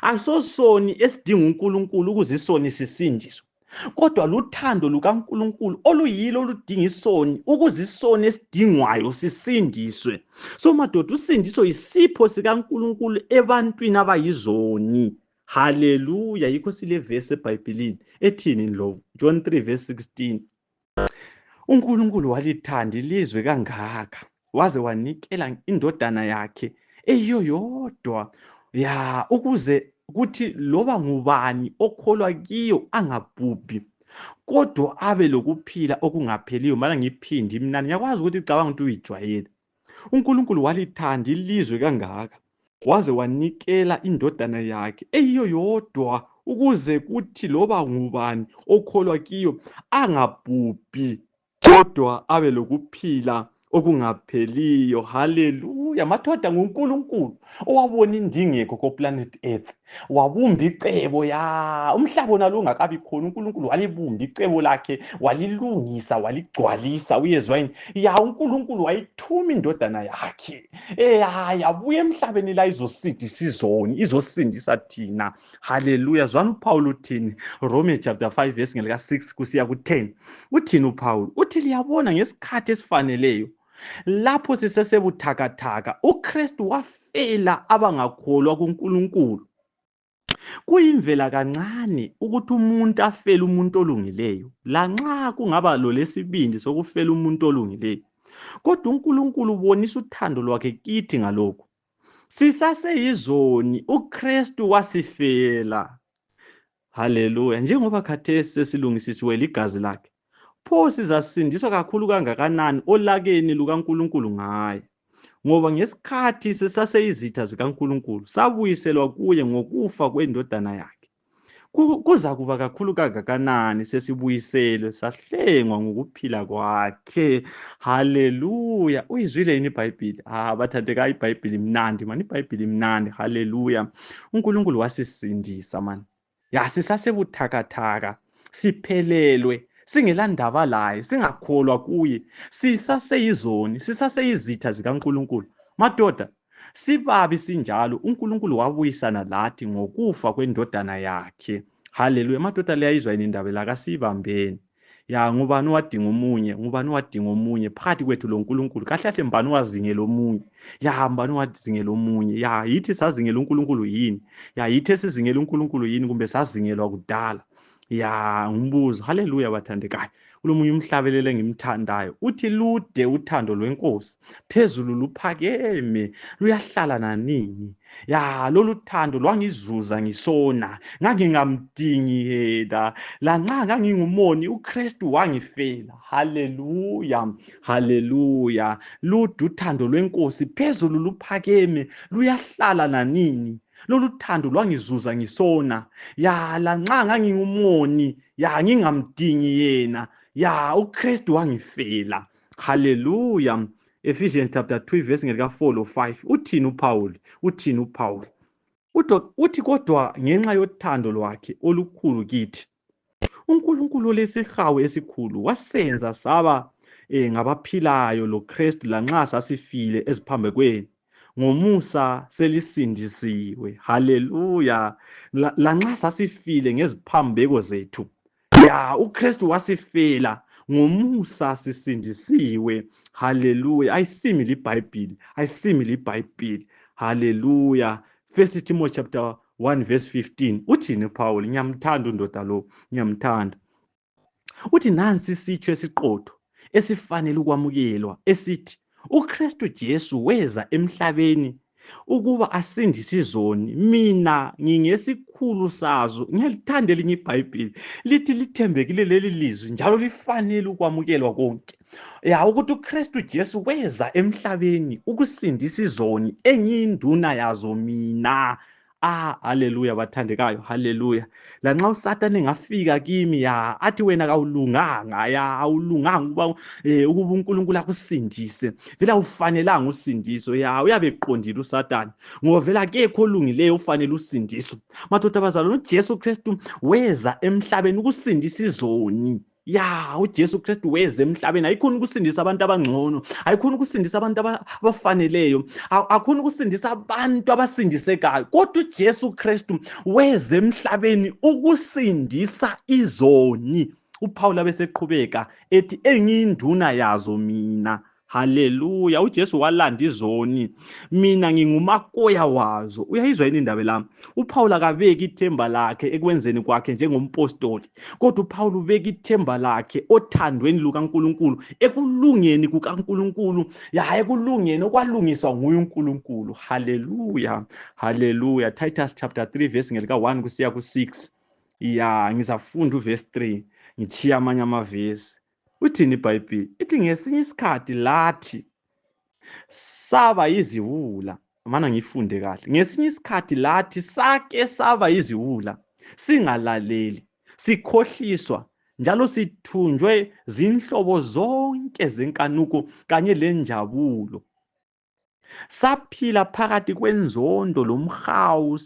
Asosoni esidinga uNkulunkulu ukuze isoni sisindiswe, kodwa luthando lukaNkulunkulu oluyilo oludinga isoni ukuze isoni esidingwayo sisindiswe. So madoda, usindiso yisipho sikaNkulunkulu ebantwini abayizoni. Haleluya. Yikho sile verse eBhayibhelini ethini ndlovu? John 3:16. uNkulunkulu walithanda ilizwe kangaka waze wanikela indodana yakhe eyiyo yodwa, ukuze kuthi loba ngubani okholwa kiyo angabhubhi kodwa abe lokuphila okungapheliyo. Mara ngiphindi mnani, ngiyakwazi ukuthi icabanga ukuthi uyijwayele. uNkulunkulu walithanda ilizwe kangaka waze wanikela indodana yakhe eyiyo yodwa, ukuze kuthi loba ngubani okholwa kiyo angabhubhi kodwa abe lokuphila okungapheliyo. Haleluya. Madoda, nguNkulunkulu owabona indingeko koplanet Earth, wabumba icebo. Umhlaba wona ungakabi khona, uNkulunkulu walibumba icebo lakhe, walilungisa, waligcwalisa. Uyezwa yini? uNkulunkulu wayithuma indodana yakhe yabuya emhlabeni la izosidisa izoni, izosindisa thina. Haleluya. Zwana uPaul uthini? Rome chapter 5 verse ngelika 6 kusiya ku10. Uthini uPaul? Uthi liyabona ngesikhathi esifaneleyo, lapho sisesebuthakathaka, uKristu wafela abangakholwa kuNkulunkulu. Kuyimvela kancane ukuthi umuntu afele umuntu olungileyo, lanxa kungaba lolesibindi sokufela umuntu olungileyo. Kodwa uNkulunkulu ubonisa uthando lwakhe kithi ngalokho: sisaseyizoni uKristu wasifela. Haleluya. Njengoba khathesi sesilungisisiwe ligazi lakhe, pho sizasindiswa kakhulu kangakanani olakeni lukaNkulunkulu ngaye. Ngoba ngesikhathi sisaseyizitha zikaNkulunkulu sabuyiselwa kuye ngokufa kwendodana yakhe. Kuza kuba kakhulu kangakanani sesibuyiselwe sahlengwa ngokuphila kwakhe. Haleluya. Uyizwile yini iBhayibhili? Bathandekayo, iBhayibhili imnandi mani, iBhayibhili imnandi. Haleluya. uNkulunkulu wasisindisa mani. Sisasebuthakathaka, siphelelwe, singelandaba laye, singakholwa kuye, sisaseyizoni, sisaseyizitha zikaNkulunkulu. Madoda, sibabi sinjalo, uNkulunkulu wabuyisana lathi ngokufa kwendodana yakhe. Haleluya. Madoda, liyayizwa yini indaba la? Kasiyibambeni. Ya ngubani wadinga omunye, ngubani wadinga omunye phakathi kwethu lo nkulunkulu. Kahle kahle mbani wazingela omunye? Ya mbani wazingela omunye? Ya yithi sazingela uNkulunkulu yini? Ya yithi esizingela uNkulunkulu yini kumbe sazingelwa kudala? Ya ngumbuzo. Haleluya bathandekayo. Kulomunye umhlabelele engimthandayo uthi lude uthando lweNkosi, phezulu luphakeme, luyahlala nanini. Ya lolu thando lwangizuza ngisona, ngangingamdingi yena, lanxa ngangingumoni uKristu wangifela. Haleluya, haleluya. Lude uthando lweNkosi, phezulu luphakeme, luyahlala nanini. Lolu thando lwangizuza ngisona, ya lanxa ngangingumoni, ya ngingamdingi yena, ya uKristu wangifela. Haleluya. Ephesians chapter 2 verse ngelika 4 lo 5. Uthini uPaul? Uthini uPaul? Uthi kodwa ngenxa yothando lwakhe olukhulu kithi, uNkulunkulu olesihawu esikhulu wasenza saba ngabaphilayo loKristu lanxa sasifile eziphambekweni. Ngomusa selisindisiwe. Haleluya. Lanxa sasifile ngeziphambeko zethu, ya uKristu wasifela, ngomusa sisindisiwe. Haleluya. Ayisimi liBhayibheli, ayisimi liBhayibheli. Haleluya. 1 Timothy chapter 1 verse 15. Uthini Paul? Ngiyamthanda undoda lo, ngiyamthanda. Uthi nansi isitsho esiqotho esifanele ukwamukelwa esithi uKristu Jesu weza emhlabeni ukuba asindise izoni. Mina ngingesikhulu sazo. Ngiyalithanda elinye iBhayibheli lithi lithembekile leli lizwi njalo lifanele ukwamukelwa konke. Ya ukuthi uKristu Jesu weza emhlabeni ukusindisa izoni engiyinduna yazo mina. Haleluya bathandekayo, haleluya. Lanxa uSathane engafika kimi ya athi wena kawulunganga, ya awulunganga ukuba uNkulunkulu akusindise, vele awufanelanga usindiso. Ya uyabe eqondile uSathane, ngoba vele akekho olungileyo ufanele usindiso. Madoda bazalwane, uJesu Kristu weza emhlabeni ukusindisa izoni. Ya uJesu Kristu weze emhlabeni ayikhona ukusindisa abantu abangcono, ayikhona ukusindisa abantu abafaneleyo, akhona ukusindisa abantu abasindisekayo, kodwa uJesu Kristu weze emhlabeni ukusindisa izoni. uPaul abeseqhubeka ethi engiyinduna yazo mina. Haleluya. uJesu walanda izoni, mina ngingumakoya wazo. Uyayizwa yini indaba lami? uPaul akabeki ithemba lakhe ekwenzeni kwakhe njengompostoli, kodwa uPaul ubeka ithemba lakhe othandweni lukaNkulunkulu, ekulungeni kukaNkulunkulu, ya ekulungeni okwalungiswa nguye uNkulunkulu. Haleluya, haleluya. Titus chapter 3 verse ngelika 1 kusiya ku6. Ya ngizafunda uverse 3 ngithiya amanye amavesi. Uthini iBhayibheli? Ithi ngesinye isikhathi lathi saba yiziwula. Mana ngifunde kahle. Ngesinye isikhathi lathi sake saba yiziwula, singalaleli, sikhohliswa, njalo sithunjwe zinhlobo zonke zenkanuko kanye lenjabulo. Saphila phakathi kwenzondo lomhawu,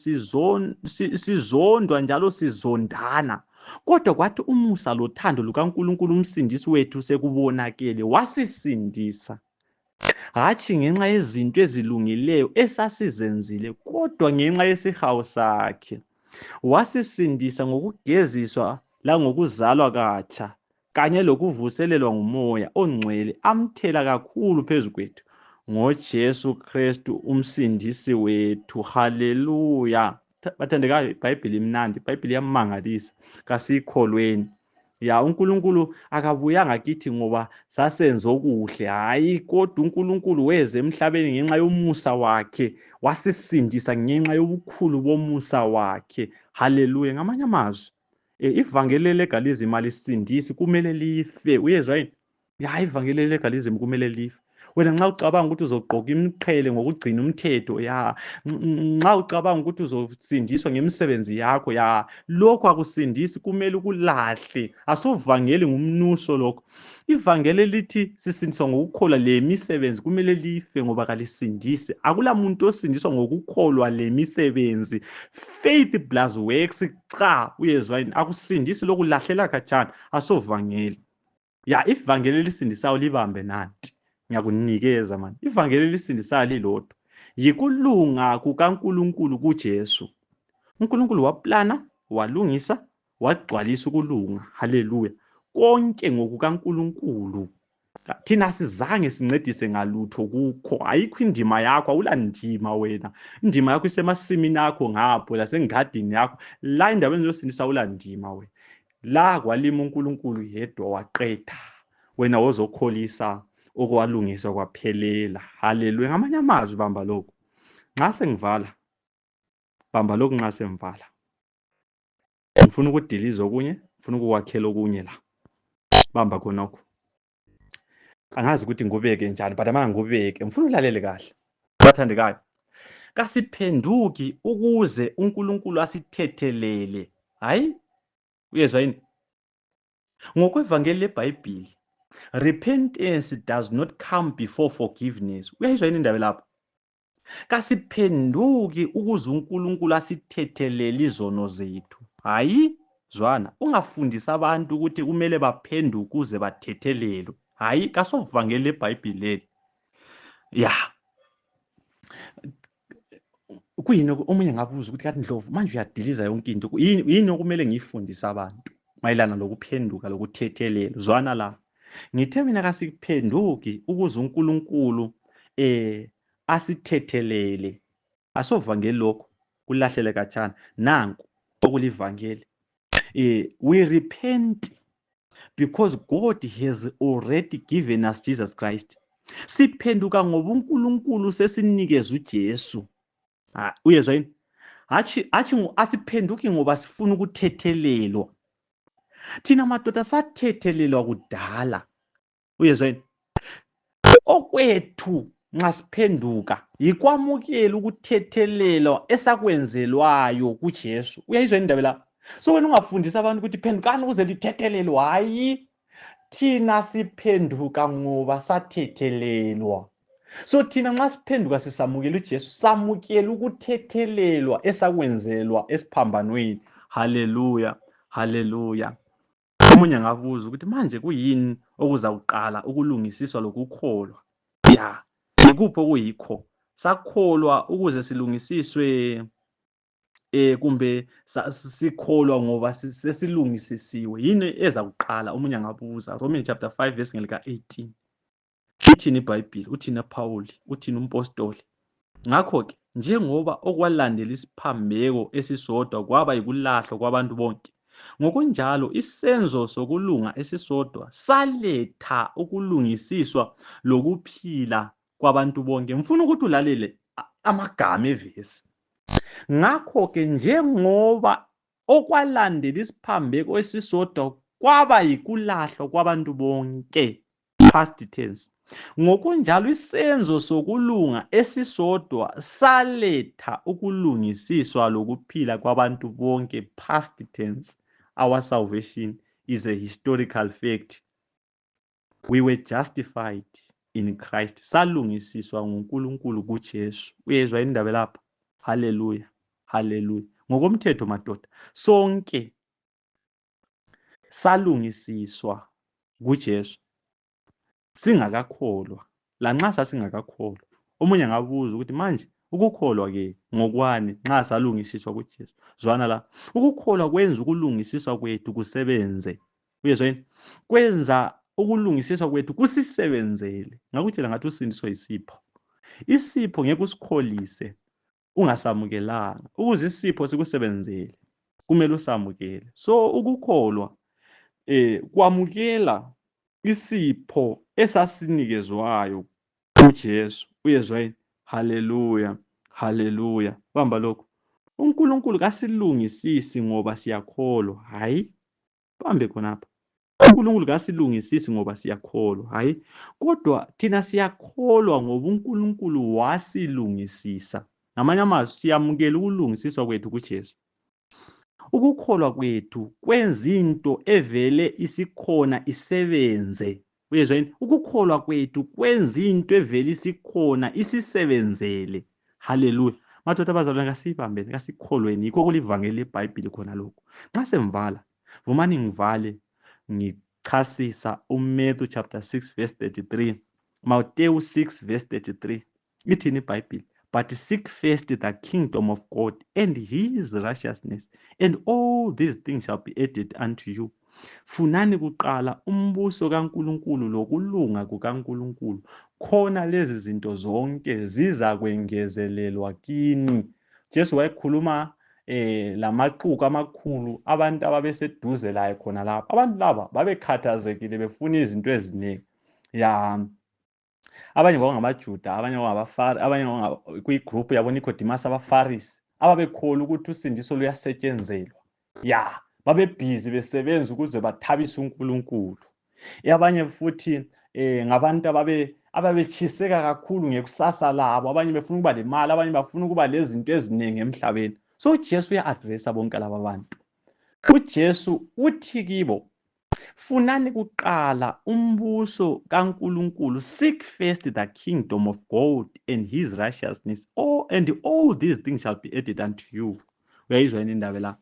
sizondwa njalo sizondana. Kodwa kwathi umusa lothando lukaNkulunkulu umsindisi wethu sekubonakele, wasisindisa, hatshi ngenxa yezinto ezilungileyo esasizenzile, kodwa ngenxa yesihawu sakhe. Wasisindisa ngokugeziswa langokuzalwa katsha, kanye lokuvuselelwa nguMoya oNgcwele amthela kakhulu phezu kwethu, ngoJesu Kristu umsindisi wethu. Haleluya. Bathandekayo, iBhayibheli imnandi, iBhayibheli iyamangalisa, kasiyikholweni. Ya uNkulunkulu akabuyanga kithi ngoba sasenze okuhle, hayi, kodwa uNkulunkulu weze emhlabeni ngenxa yomusa wakhe, wasisindisa ngenxa yobukhulu bomusa wakhe. Haleluya. Ngamanye amazwi, ivangeli legalism alisindisi, kumele life. Uyezwa yini? Ya ivangeli legalism kumele life. Wena nxa ucabanga ukuthi uzogqoka imiqhele ngokugcina umthetho, ya nxa ucabanga ukuthi uzosindiswa ngemisebenzi yakho, ya lokho akusindisi, kumele ukulahle. Asovangeli ngumnuso lokho. Ivangeli lithi sisindiswa ngokukholwa, lemisebenzi kumele life ngoba kalisindisi. Akula muntu osindiswa ngokukholwa lemisebenzi. Faith plus works, cha. Uyezwa yini? Akusindisi, lokulahlela khatshana, asovangeli. Ya ivangeli elisindisayo libambe nanti. Ngiyakunikeza mani. Ivangeli elisindisayo lilodwa. Yikulunga kukaNkulunkulu kuJesu. uNkulunkulu waplana, walungisa, wagcwalisa ukulunga. Haleluya. konke ngokukaNkulunkulu. Thina sizange sincedise ngalutho kukho, ayikho indima yakho, awulandima wena. Indima yakho isemasimini akho ngapho lasengadini yakho, la endaweni yosindisa awulandima wena. La kwalima uNkulunkulu yedwa waqeda, wena wozokholisa okwalungiswa kwaphelela. Haleluya. Ngamanye amazwi bamba lokho. Nxa sengivala, bamba lokho nxa semvala. Ngifuna ukudiliza okunye, ngifuna ukukwakhela okunye la. Bamba khonokho. Angazi ukuthi ngubeke njani, but amanga ngubeke. Ngifuna ulalele kahle. Bathandekayo. Kasiphenduki ukuze uNkulunkulu asithethelele. Hayi? Uyezwa yini? Ngokwevangeli leBhayibhili, repentance does not come before forgiveness. Uyayizwa yini indaba lapho? Kasiphenduki ukuze uNkulunkulu asithethelele izono zethu. Hayi? Zwana, ungafundisa abantu ukuthi kumele baphenduke ukuze bathethelelwe. Hayi, kasovangeli leBhayibhili leli. Ya. Kuyini omunye ngabuza ukuthi kanti Ndlovu manje uyadiliza yonke into. Yini okumele ngiyifundise abantu mayelana lokuphenduka lokuthethelelwa? Zwana la. Ngithe mina kasiphenduki ukuze uNkulunkulu asithethelele. Asovangeli lokho kulahlele khatshana. Nanku okulivangeli. We repent because God has already given us Jesus Christ. Siphenduka ngoba uNkulunkulu sesinikeza uJesu. Uyezwa yini? Hathi asiphenduki ngoba sifuna ukuthethelelwa. Thina madoda sathethelelwa kudala. Uyezwa yini? Okwethu nxa siphenduka yikwamukela ukuthethelelwa esakwenzelwayo kuJesu. Uyayizwa yini indaba la? So wena ungafundisa abantu ukuthi phendukani ukuze lithethelelwe. Hayi, thina siphenduka ngoba sathethelelwa. So thina nxa siphenduka sisamukela uJesu, samukela ukuthethelelwa esakwenzelwa esiphambanweni. Haleluya, haleluya. Omunye ngabuza ukuthi manje kuyini okuzakuqala ukulungisiswa lokukholwa? Ya, yikuphi okuyikho? Sakholwa ukuze silungisiswe kumbe sikholwa ngoba sesilungisisiwe? Yini ezakuqala? Omunye angabuza. Romans chapter 5 verse ngelika 18. Uthini iBhayibhili? Uthini uPawuli? Uthini umpostoli? Ngakho-ke, njengoba okwalandela isiphambeko esisodwa kwaba yikulahlwa kwabantu bonke, ngokunjalo isenzo sokulunga esisodwa saletha ukulungisiswa lokuphila kwabantu bonke. Ngifuna ukuthi ulalele amagama evesi. Ngakho-ke, njengoba okwalandela isiphambeko esisodwa kwaba yikulahlwa kwabantu bonke, past tense, ngokunjalo isenzo sokulunga esisodwa saletha ukulungisiswa lokuphila kwabantu bonke, past tense. Our salvation is a historical fact. We were justified in Christ. Salungisiswa nguNkulunkulu kuJesu. Uyezwa indaba lapha? Haleluya, haleluya. Ngokomthetho madoda, sonke salungisiswa kuJesu singakakholwa, lanxa sasingakakholwa. Omunye angabuza ukuthi manje ukukholwa ke ngokwani nxa salungisiswa kuJesu? Zwana la. Ukukholwa kwenza ukulungisiswa kwethu kusebenze. Uyezwa yini? Kwenza ukulungisiswa kwethu kusisebenzele. Ngakutshela ngathi usindiswa yisipho. Isipho ngeke usikholise ungasamukelanga. Ukuze isipho sikusebenzele kumele usamukele. So ukukholwa kwamukela isipho esasinikezwayo kuJesu. Uyezwa yini? Haleluya, haleluya. Bamba lokho. uNkulunkulu kasilungisisi ngoba siyakholwa. Hayi, bambe khonapha. uNkulunkulu kasilungisisi ngoba siyakholwa. Hayi, kodwa thina siyakholwa ngoba uNkulunkulu wasilungisisa. Ngamanye amazwi siyamukela ukulungisiswa kwethu kuJesu. Ukukholwa kwethu kwenza into evele isikhona isebenze. Uyezwa yini? Ukukholwa kwethu kwenza into evele isikhona isisebenzele. Haleluya. Madoda abazalwane, kasibambeni, kasikholweni. Yikho kulivangeli leBhayibhili khona lokho. Nxa semvala, vumani ngivale ngichasisa uMatthew chapter 6 verse 33. Matthew 6 verse 33. Ithini iBhayibhili? But seek first the kingdom of God and his righteousness, and all these things shall be added unto you. Funani kuqala umbuso kaNkulunkulu lokulunga kukaNkulunkulu, khona lezi zinto zonke ziza kwengezelelwa kini. Jesu wayekhuluma lamaxuku amakhulu abantu ababeseduze laye khona lapha. Abantu laba babekhathazekile befuna izinto eziningi. Ya, abanye kwakungamaJuda, abanye kwakungabafari, abanye kwigroup yabo Nicodemus abaFarisi ababekholwa ukuthi usindiso luyasetshenzelwa. Ya, babebhizi besebenza ukuze bathabise uNkulunkulu. Abanye futhi ngabantu ababechiseka kakhulu ngekusasa labo, abanye befuna ukuba lemali, abanye bafuna ukuba lezinto eziningi emhlabeni. So uJesu uya-addressa bonke laba bantu. uJesu uthi kibo, funani kuqala umbuso kaNkulunkulu, seek first the kingdom of God and his righteousness, and all these things shall be added unto you. Uyayizwa yini indaba la?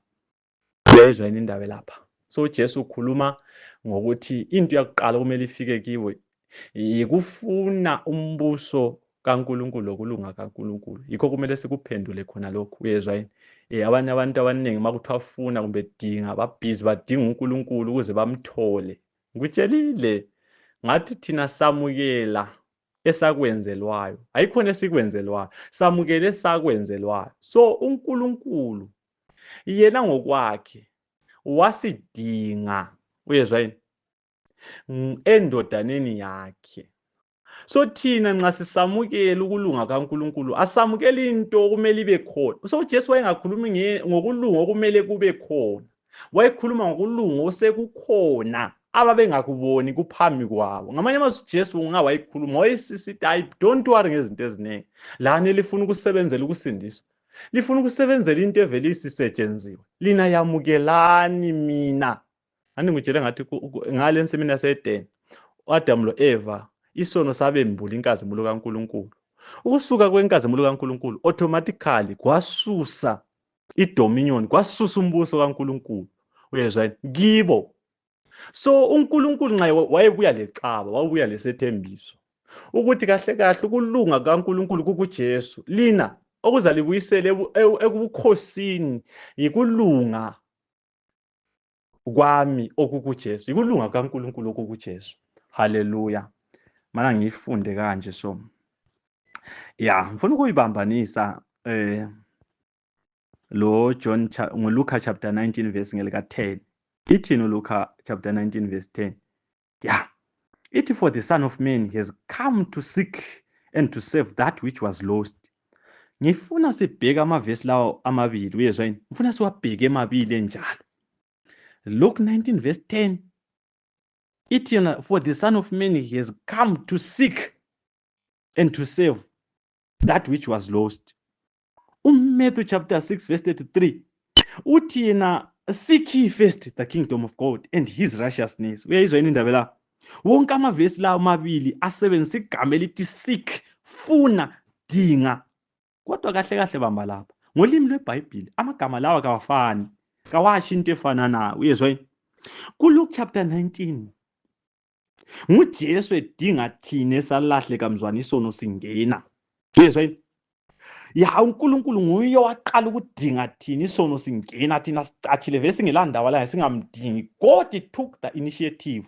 Uyayizwa yini indaba lapha? So uJesu ukhuluma ngokuthi into yakuqala kumele ifike kiwe yikufuna umbuso kaNkulunkulu lokulunga kaNkulunkulu. Yikho kumele sikuphendule khona lokhu. Uyezwa yini? Abanye abantu abaningi makuthiwa funa kumbe dinga, babhizi badinga uNkulunkulu ukuze bamthole. Ngikutshelile ngathi thina samukela esakwenzelwayo, ayikhona esikwenzelwayo, samukele esakwenzelwayo. So uNkulunkulu yena ngokwakhe wasidinga, uyezwa yini, endodaneni yakhe. So thina nxa sisamukela ukulunga kaNkulunkulu asamukela into okumele ibe khona. So uJesu wayengakhulumi ngokulunga okumele kube khona, wayekhuluma ngokulunga osekukhona ababengakuboni kuphambi kwabo. Ngamanye amazwi uJesu wayekhuluma wayesisithi, hayi, don't worry ngezinto eziningi. Lani lifuna ukusebenzela ukusindiswa, lifuna ukusebenzela into evele isisetshenziwe, lina yamukelani mina. Ngitshele ngathi ngale ensimini yaseDeni uAdamu lo-Eva isono sabembula inkazimulo kaNkulunkulu. Ukusuka kwenkazimulo kaNkulunkulu automatically kwasusa idominion, kwasusa umbuso kaNkulunkulu. Uyezwa kibo. So uNkulunkulu nxa wayebuya lecaba, wayebuya lesethembiso ukuthi kahle kahle ukulunga kaNkulunkulu kukuJesu. Lina okuzalibuyisela ebukhosini yikulunga kwami okukuJesu, yikulunga kaNkulunkulu okukuJesu. Haleluya. Mana ngifunde kanje so. Ya, ngifuna ukuyibambanisa lo John ngoLuka chapter 19 verse ngelika 10. Ithi no Luka chapter 19 verse 10. Ya. Ithi, for the Son of Man has come to seek and to save that which was lost. Ngifuna sibheke amavesi lawo amabili, uyezwa yini? Ngifuna siwabheke emabili enjalo. Luke 19 verse 10. Ithi, for the Son of Man has come to seek and to save that which was lost. Matthew chapter 6 verse 33. Uthi yena, seek ye first the kingdom of God and his righteousness. Uyayizwa yini indaba la? Wonke amavesi lawo amabili asebenzisa igama elithi seek, funa, dinga. Kodwa kahle kahle bamba lapha, ngolimi lweBhayibhili amagama lawa kawafani, kawasho into efananayo. Uyezwa yini? KuLuke chapter 19 nguJesu edinga thina esalahleka mzwana isono singena. Uyezwa yini? Ya, uNkulunkulu nguye waqala ukudinga thina isono singena, thina sicatshile vese singelandaba la singamdingi. God took the initiative.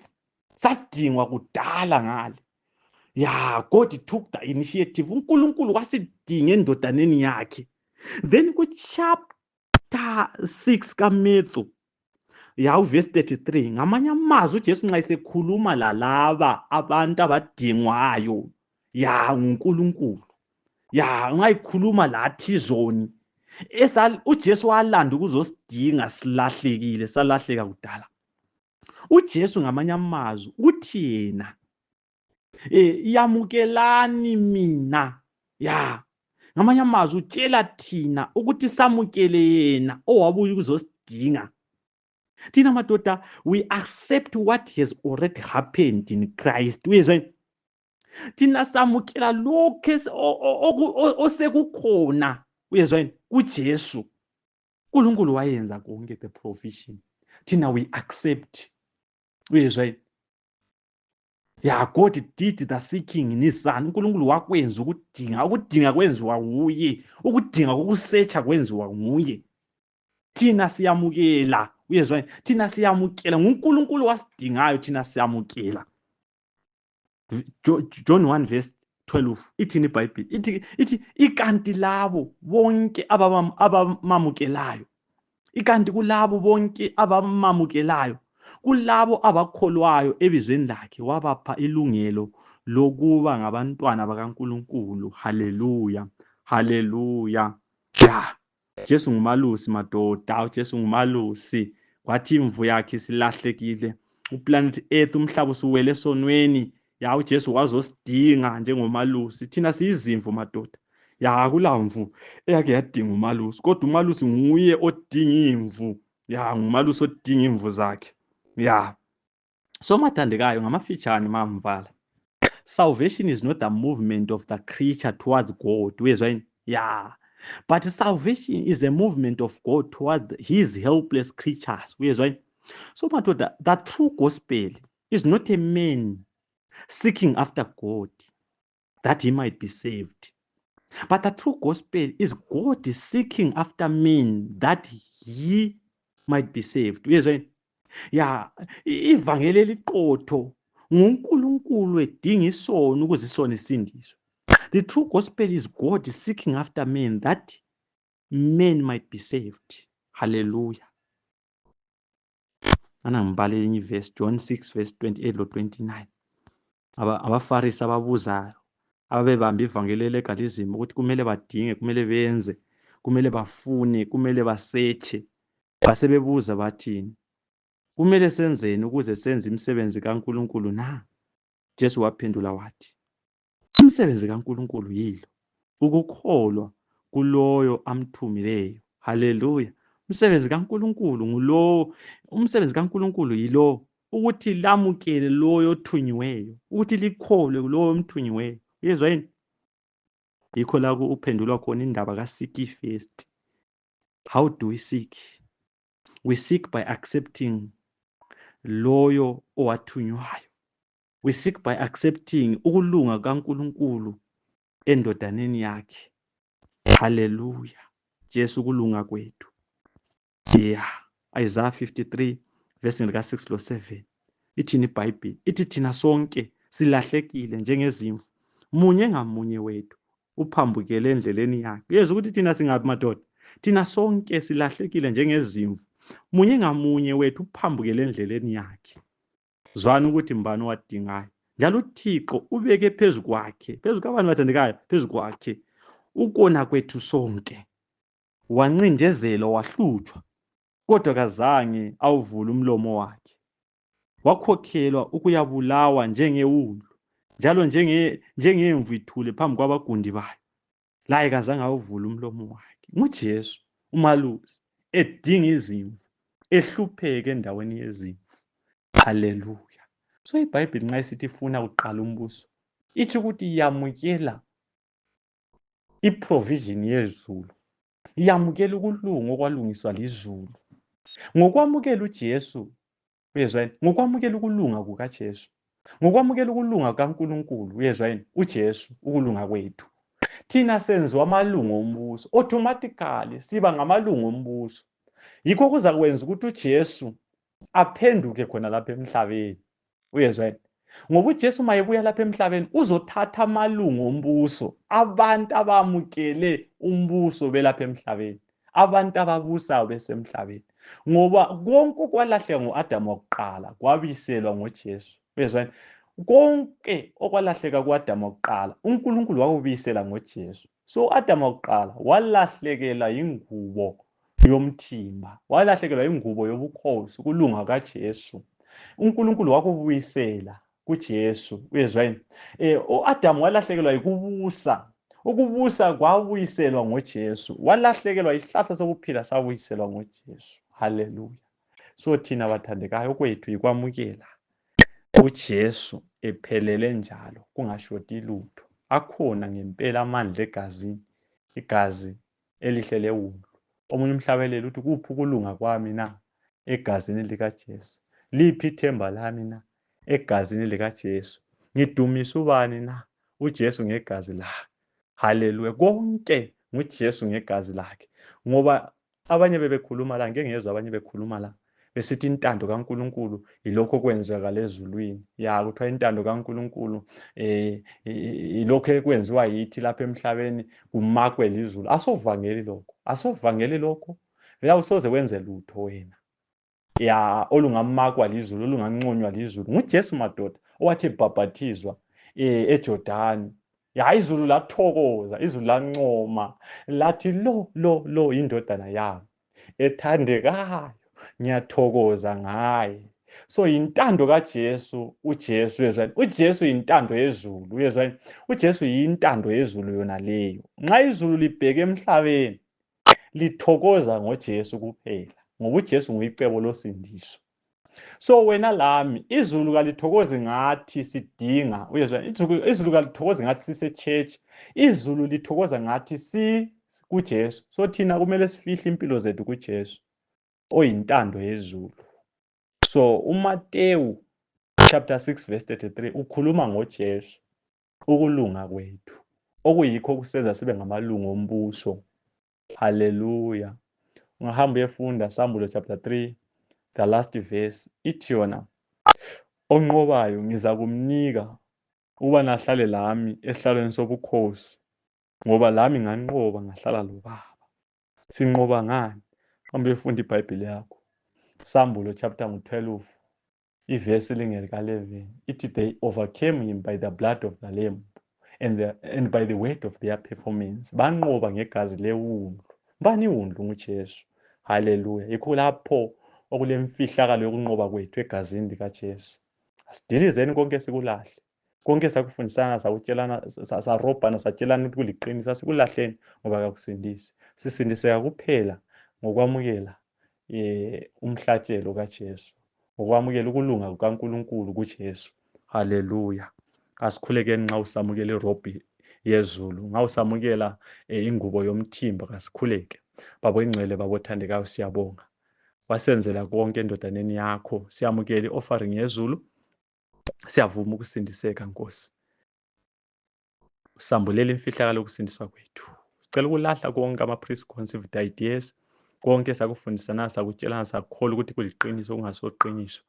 Sadingwa kudala ngale. Ya, God took the initiative. uNkulunkulu wasidinga endodaneni yakhe. Then ku chapter 6 kaMatthew, ya, uverse 33, ngamanye amazwi uJesu nxa esekhuluma lalaba abantu abadingwayo, ya, uNkulunkulu, ya, nxa ekhuluma lathi izoni, uJesu walanda ukuzosidinga silahlekile, salahleka kudala. uJesu ngamanye amazwi uthi yena, yamukelani mina. Ya, ngamanye amazwi utshela thina ukuthi samukele yena owabuya ukuzosidinga. Thina madoda, we accept what has already happened in Christ. Uyezwa? Thina samukela lokho osekukhona. Uyezwa? kuJesu. uNkulunkulu wayenza konke, the provision. Thina we accept. Uyezwa? Ya, God did the seeking in his son. uNkulunkulu wakwenza ukudinga, ukudinga kwenziwa nguye, ukudinga kokusearcha kwenziwa nguye. Thina siyamukela Uyezwa yini? Thina siyamukela, nguNkulunkulu wasidingayo, thina siyamukela. John 1 verse 12 ithini iBhayibheli? Ithi ikanti labo bonke abamamukelayo, ikanti kulabo bonke abamamukelayo, kulabo abakholwayo ebizweni lakhe, wabapha ilungelo lokuba ngabantwana bakaNkulunkulu. Haleluya, haleluya. Ya, Jesu ngumalusi madoda, uJesu ngumalusi. Kwathi imvu yakhe isilahlekile, uplanet Earth, umhlaba usuwele esonweni, ya uJesu wazosidinga njengomalusi. Thina siyizimvu madoda, ya akulamvu eyake yadinga umalusi, kodwa umalusi nguye odinga imvu. Ya ngumalusi odinga imvu zakhe. Ya, so mathandekayo, ngamafitshane mamvala, salvation is not a movement of the creature towards God. Uyezwa yini? Ya, but salvation is a movement of God toward his helpless creatures. Uyezwa yini? So madoda, the true gospel is not a man seeking after God that he might be saved, but the true gospel is God seeking after men that he might be saved. Uyezwa yini? Ya, ivangeli eliqotho nguNkulunkulu edinga isono ukuze isono isindiswe. The true gospel is God seeking after men that men might be saved. Hallelujah. Ana ngibalela enye iverse, John 6 verse 28 lo 29. Abafarisi ababuzayo, ababebamba ivangeli legalism ukuthi kumele badinge, kumele benze, kumele bafune, kumele basearche, basebebuza bathini? Kumele senzeni ukuze senze imisebenzi kaNkulunkulu na? Jesu waphendula wathi, umsebenzi kaNkulunkulu yilo ukukholwa kuloyo amthumileyo. Haleluya. Umsebenzi kaNkulunkulu ngulowo, umsebenzi kaNkulunkulu yilo ukuthi lamukele loyo othunyiweyo, ukuthi likholwe kuloyo omthunyiweyo. Uyezwa yini? Yikho la uphendulwa khona indaba ka-seek first. How do we seek? We seek by accepting loyo owathunywayo. We seek by accepting ukulunga kaNkulunkulu endodaneni yakhe. Haleluya. Jesu kulunga kwethu. Yeah. Isaiah 53 verse lika 6 lo 7. Ithini iBhayibheli? Ithi thina sonke silahlekile njengezimvu, munye ngamunye wethu uphambukele endleleni yakhe. Uyezwa ukuthi thina singabi madoda? Thina sonke silahlekile njengezimvu, munye ngamunye wethu uphambukele endleleni yakhe. Zwana ukuthi mbani owadingayo. Njalo uThixo ubeke phezu kwakhe, phezu kwabani bathandekayo? Phezu kwakhe ukona kwethu sonke. Wancindezelwa, wahlutshwa, kodwa kazange awuvule umlomo wakhe. Wakhokhelwa ukuyabulawa njengewundlu, njalo njengemvu ithule phambi kwabagundi bayo, laye kazange awuvule umlomo wakhe. NguJesu umalusi edinga izimvu, ehlupheke endaweni yezimvu. Haleluya. So iBhayibheli nxa isithi ifuna uqala umbuso, itsho ukuthi iyamukela iprovision yezulu, iyamukela ukulunga okwalungiswa lizulu. Ngokwamukela uJesu, uyezwa yini? Ngokwamukela ukulunga kukaJesu, ngokwamukela ukulunga kaNkulunkulu, uyezwa yini? uJesu ukulunga kwethu, thina senziwa amalungu ombuso, automatically siba ngamalungu ombuso. Yikho kuza kwenza ukuthi uJesu aphenduke khona lapha emhlabeni. Uyezwa yini? Ngoba uJesu mayebuya lapha emhlabeni uzothatha amalungu ombuso, abantu abamukele umbuso belapha emhlabeni, abantu ababusayo besemhlabeni. Ngoba konke okwalahleka ngo-Adamu wakuqala kwabiselwa ngoJesu. Uyezwa yini? Konke okwalahleka ku-Adamu wakuqala uNkulunkulu wakubisela ngoJesu. So u-Adamu wakuqala walahlekelwa ingubo yomthimba, walahlekelwa ingubo yobukhosi, kulunga kaJesu. uNkulunkulu wakubuyisela kuJesu. Uyezwa yini? U-Adamu walahlekelwa yikubusa, ukubusa kwabuyiselwa ngoJesu. Walahlekelwa isihlahla sokuphila sabuyiselwa ngoJesu. Haleluya. So thina bathandekayo kwethu yikwamukela uJesu ephelele njalo, kungashoti lutho. Akhona ngempela amandla egazini, igazi elihle lewundlu. Omunye umhlabeleli uthi kuphi ukulunga kwami na? Egazini likaJesu. Liphi ithemba lami na? Egazini likaJesu. Ngidumisa ubani na? uJesu ngegazi lakhe. Haleluya. Konke nguJesu ngegazi lakhe. Ngoba abanye bebekhuluma la, ngeke ngezwe abanye bekhuluma la, besithi intando kaNkulunkulu ilokho okwenzakala ezulwini. Ya, kuthiwa intando kaNkulunkulu ilokho ekwenziwa yithi lapha emhlabeni kumakwe lizulu. Asovangeli lokho, asovangeli lokho. Vele awusoze wenze lutho wena ya olungamakwa lizulu, olunganconywa lizulu. NguJesu madoda owathi ebhabhathizwa eJordani. Ya, izulu lathokoza, izulu lancoma, lathi lo indodana yami ethandekayo, ngiyathokoza ngaye. So yintando kaJesu, uJesu, uyezwani? uJesu yintando yezulu, uyezwani? uJesu yintando yezulu yona leyo. Nxa izulu libheke emhlabeni lithokoza ngoJesu kuphela, ngoba uJesu nguyicebo losindiso. So wena lami izulu kalithokozi ngathi sidinga, uyezwa, izulu kalithokozi ngathi sise-church, izulu lithokoza ngathi kuJesu. So thina kumele sifihle impilo zethu kuJesu oyintando yezulu. So uMateyu chapter 6 verse 33 ukhuluma ngoJesu, ukulunga kwethu, okuyikho okusenza sibe ngamalungu ombuso. Haleluya. Ungahamba uyefunda Sambulo chapter 3 the last verse ithi yona, onqobayo ngiza kumnika ukuba nahlale lami esihlalweni sobukhosi, ngoba lami nganqoba ngahlala loBaba. Sinqoba ngani? Hamba uyefunda iBhayibheli yakho. Sambulo chapter 12 ivesi lika-11 ithi they overcame him by the blood of the lamb and by the word of their performance. Banqoba ngegazi lewundlu. Bani iwundlu? nguJesu. Haleluya. Yikho lapho okulemfihlakalo yokunqoba kwethu egazini likaJesu. Asidilizeni konke esikulahle, konke esakufundisana, sakutshelana, sarobhana, satshelana ukuthi kuliqiniso, asikulahleni ngoba kakusindisi. Sisindiseka kuphela ngokwamukela umhlatshelo kaJesu, ngokwamukela ukulunga kukaNkulunkulu kuJesu. Haleluya. Asikhulekeni nxa usamukela irobhi yezulu, nxa usamukela ingubo yomthimba, kasikhuleke. Baba ingcwele, baba othandekayo, siyabonga. Wasenzela konke endodaneni yakho. Siyamukela i-offering yezulu. Siyavuma ukusindiseka Nkosi. Usambulela imfihlakalo yokusindiswa kwethu. Sicela ukulahla konke ama-preconceived ideas, konke sakufundisana, sakutshelana, sakholwa ukuthi kuliqiniso kungasoqiniso.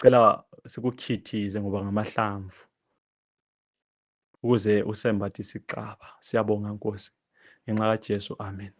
Cela sikukhithize ngoba ngamahlamvu, ukuze usembathise icaba. Siyabonga Nkosi, ngenxa kaJesu. Amen.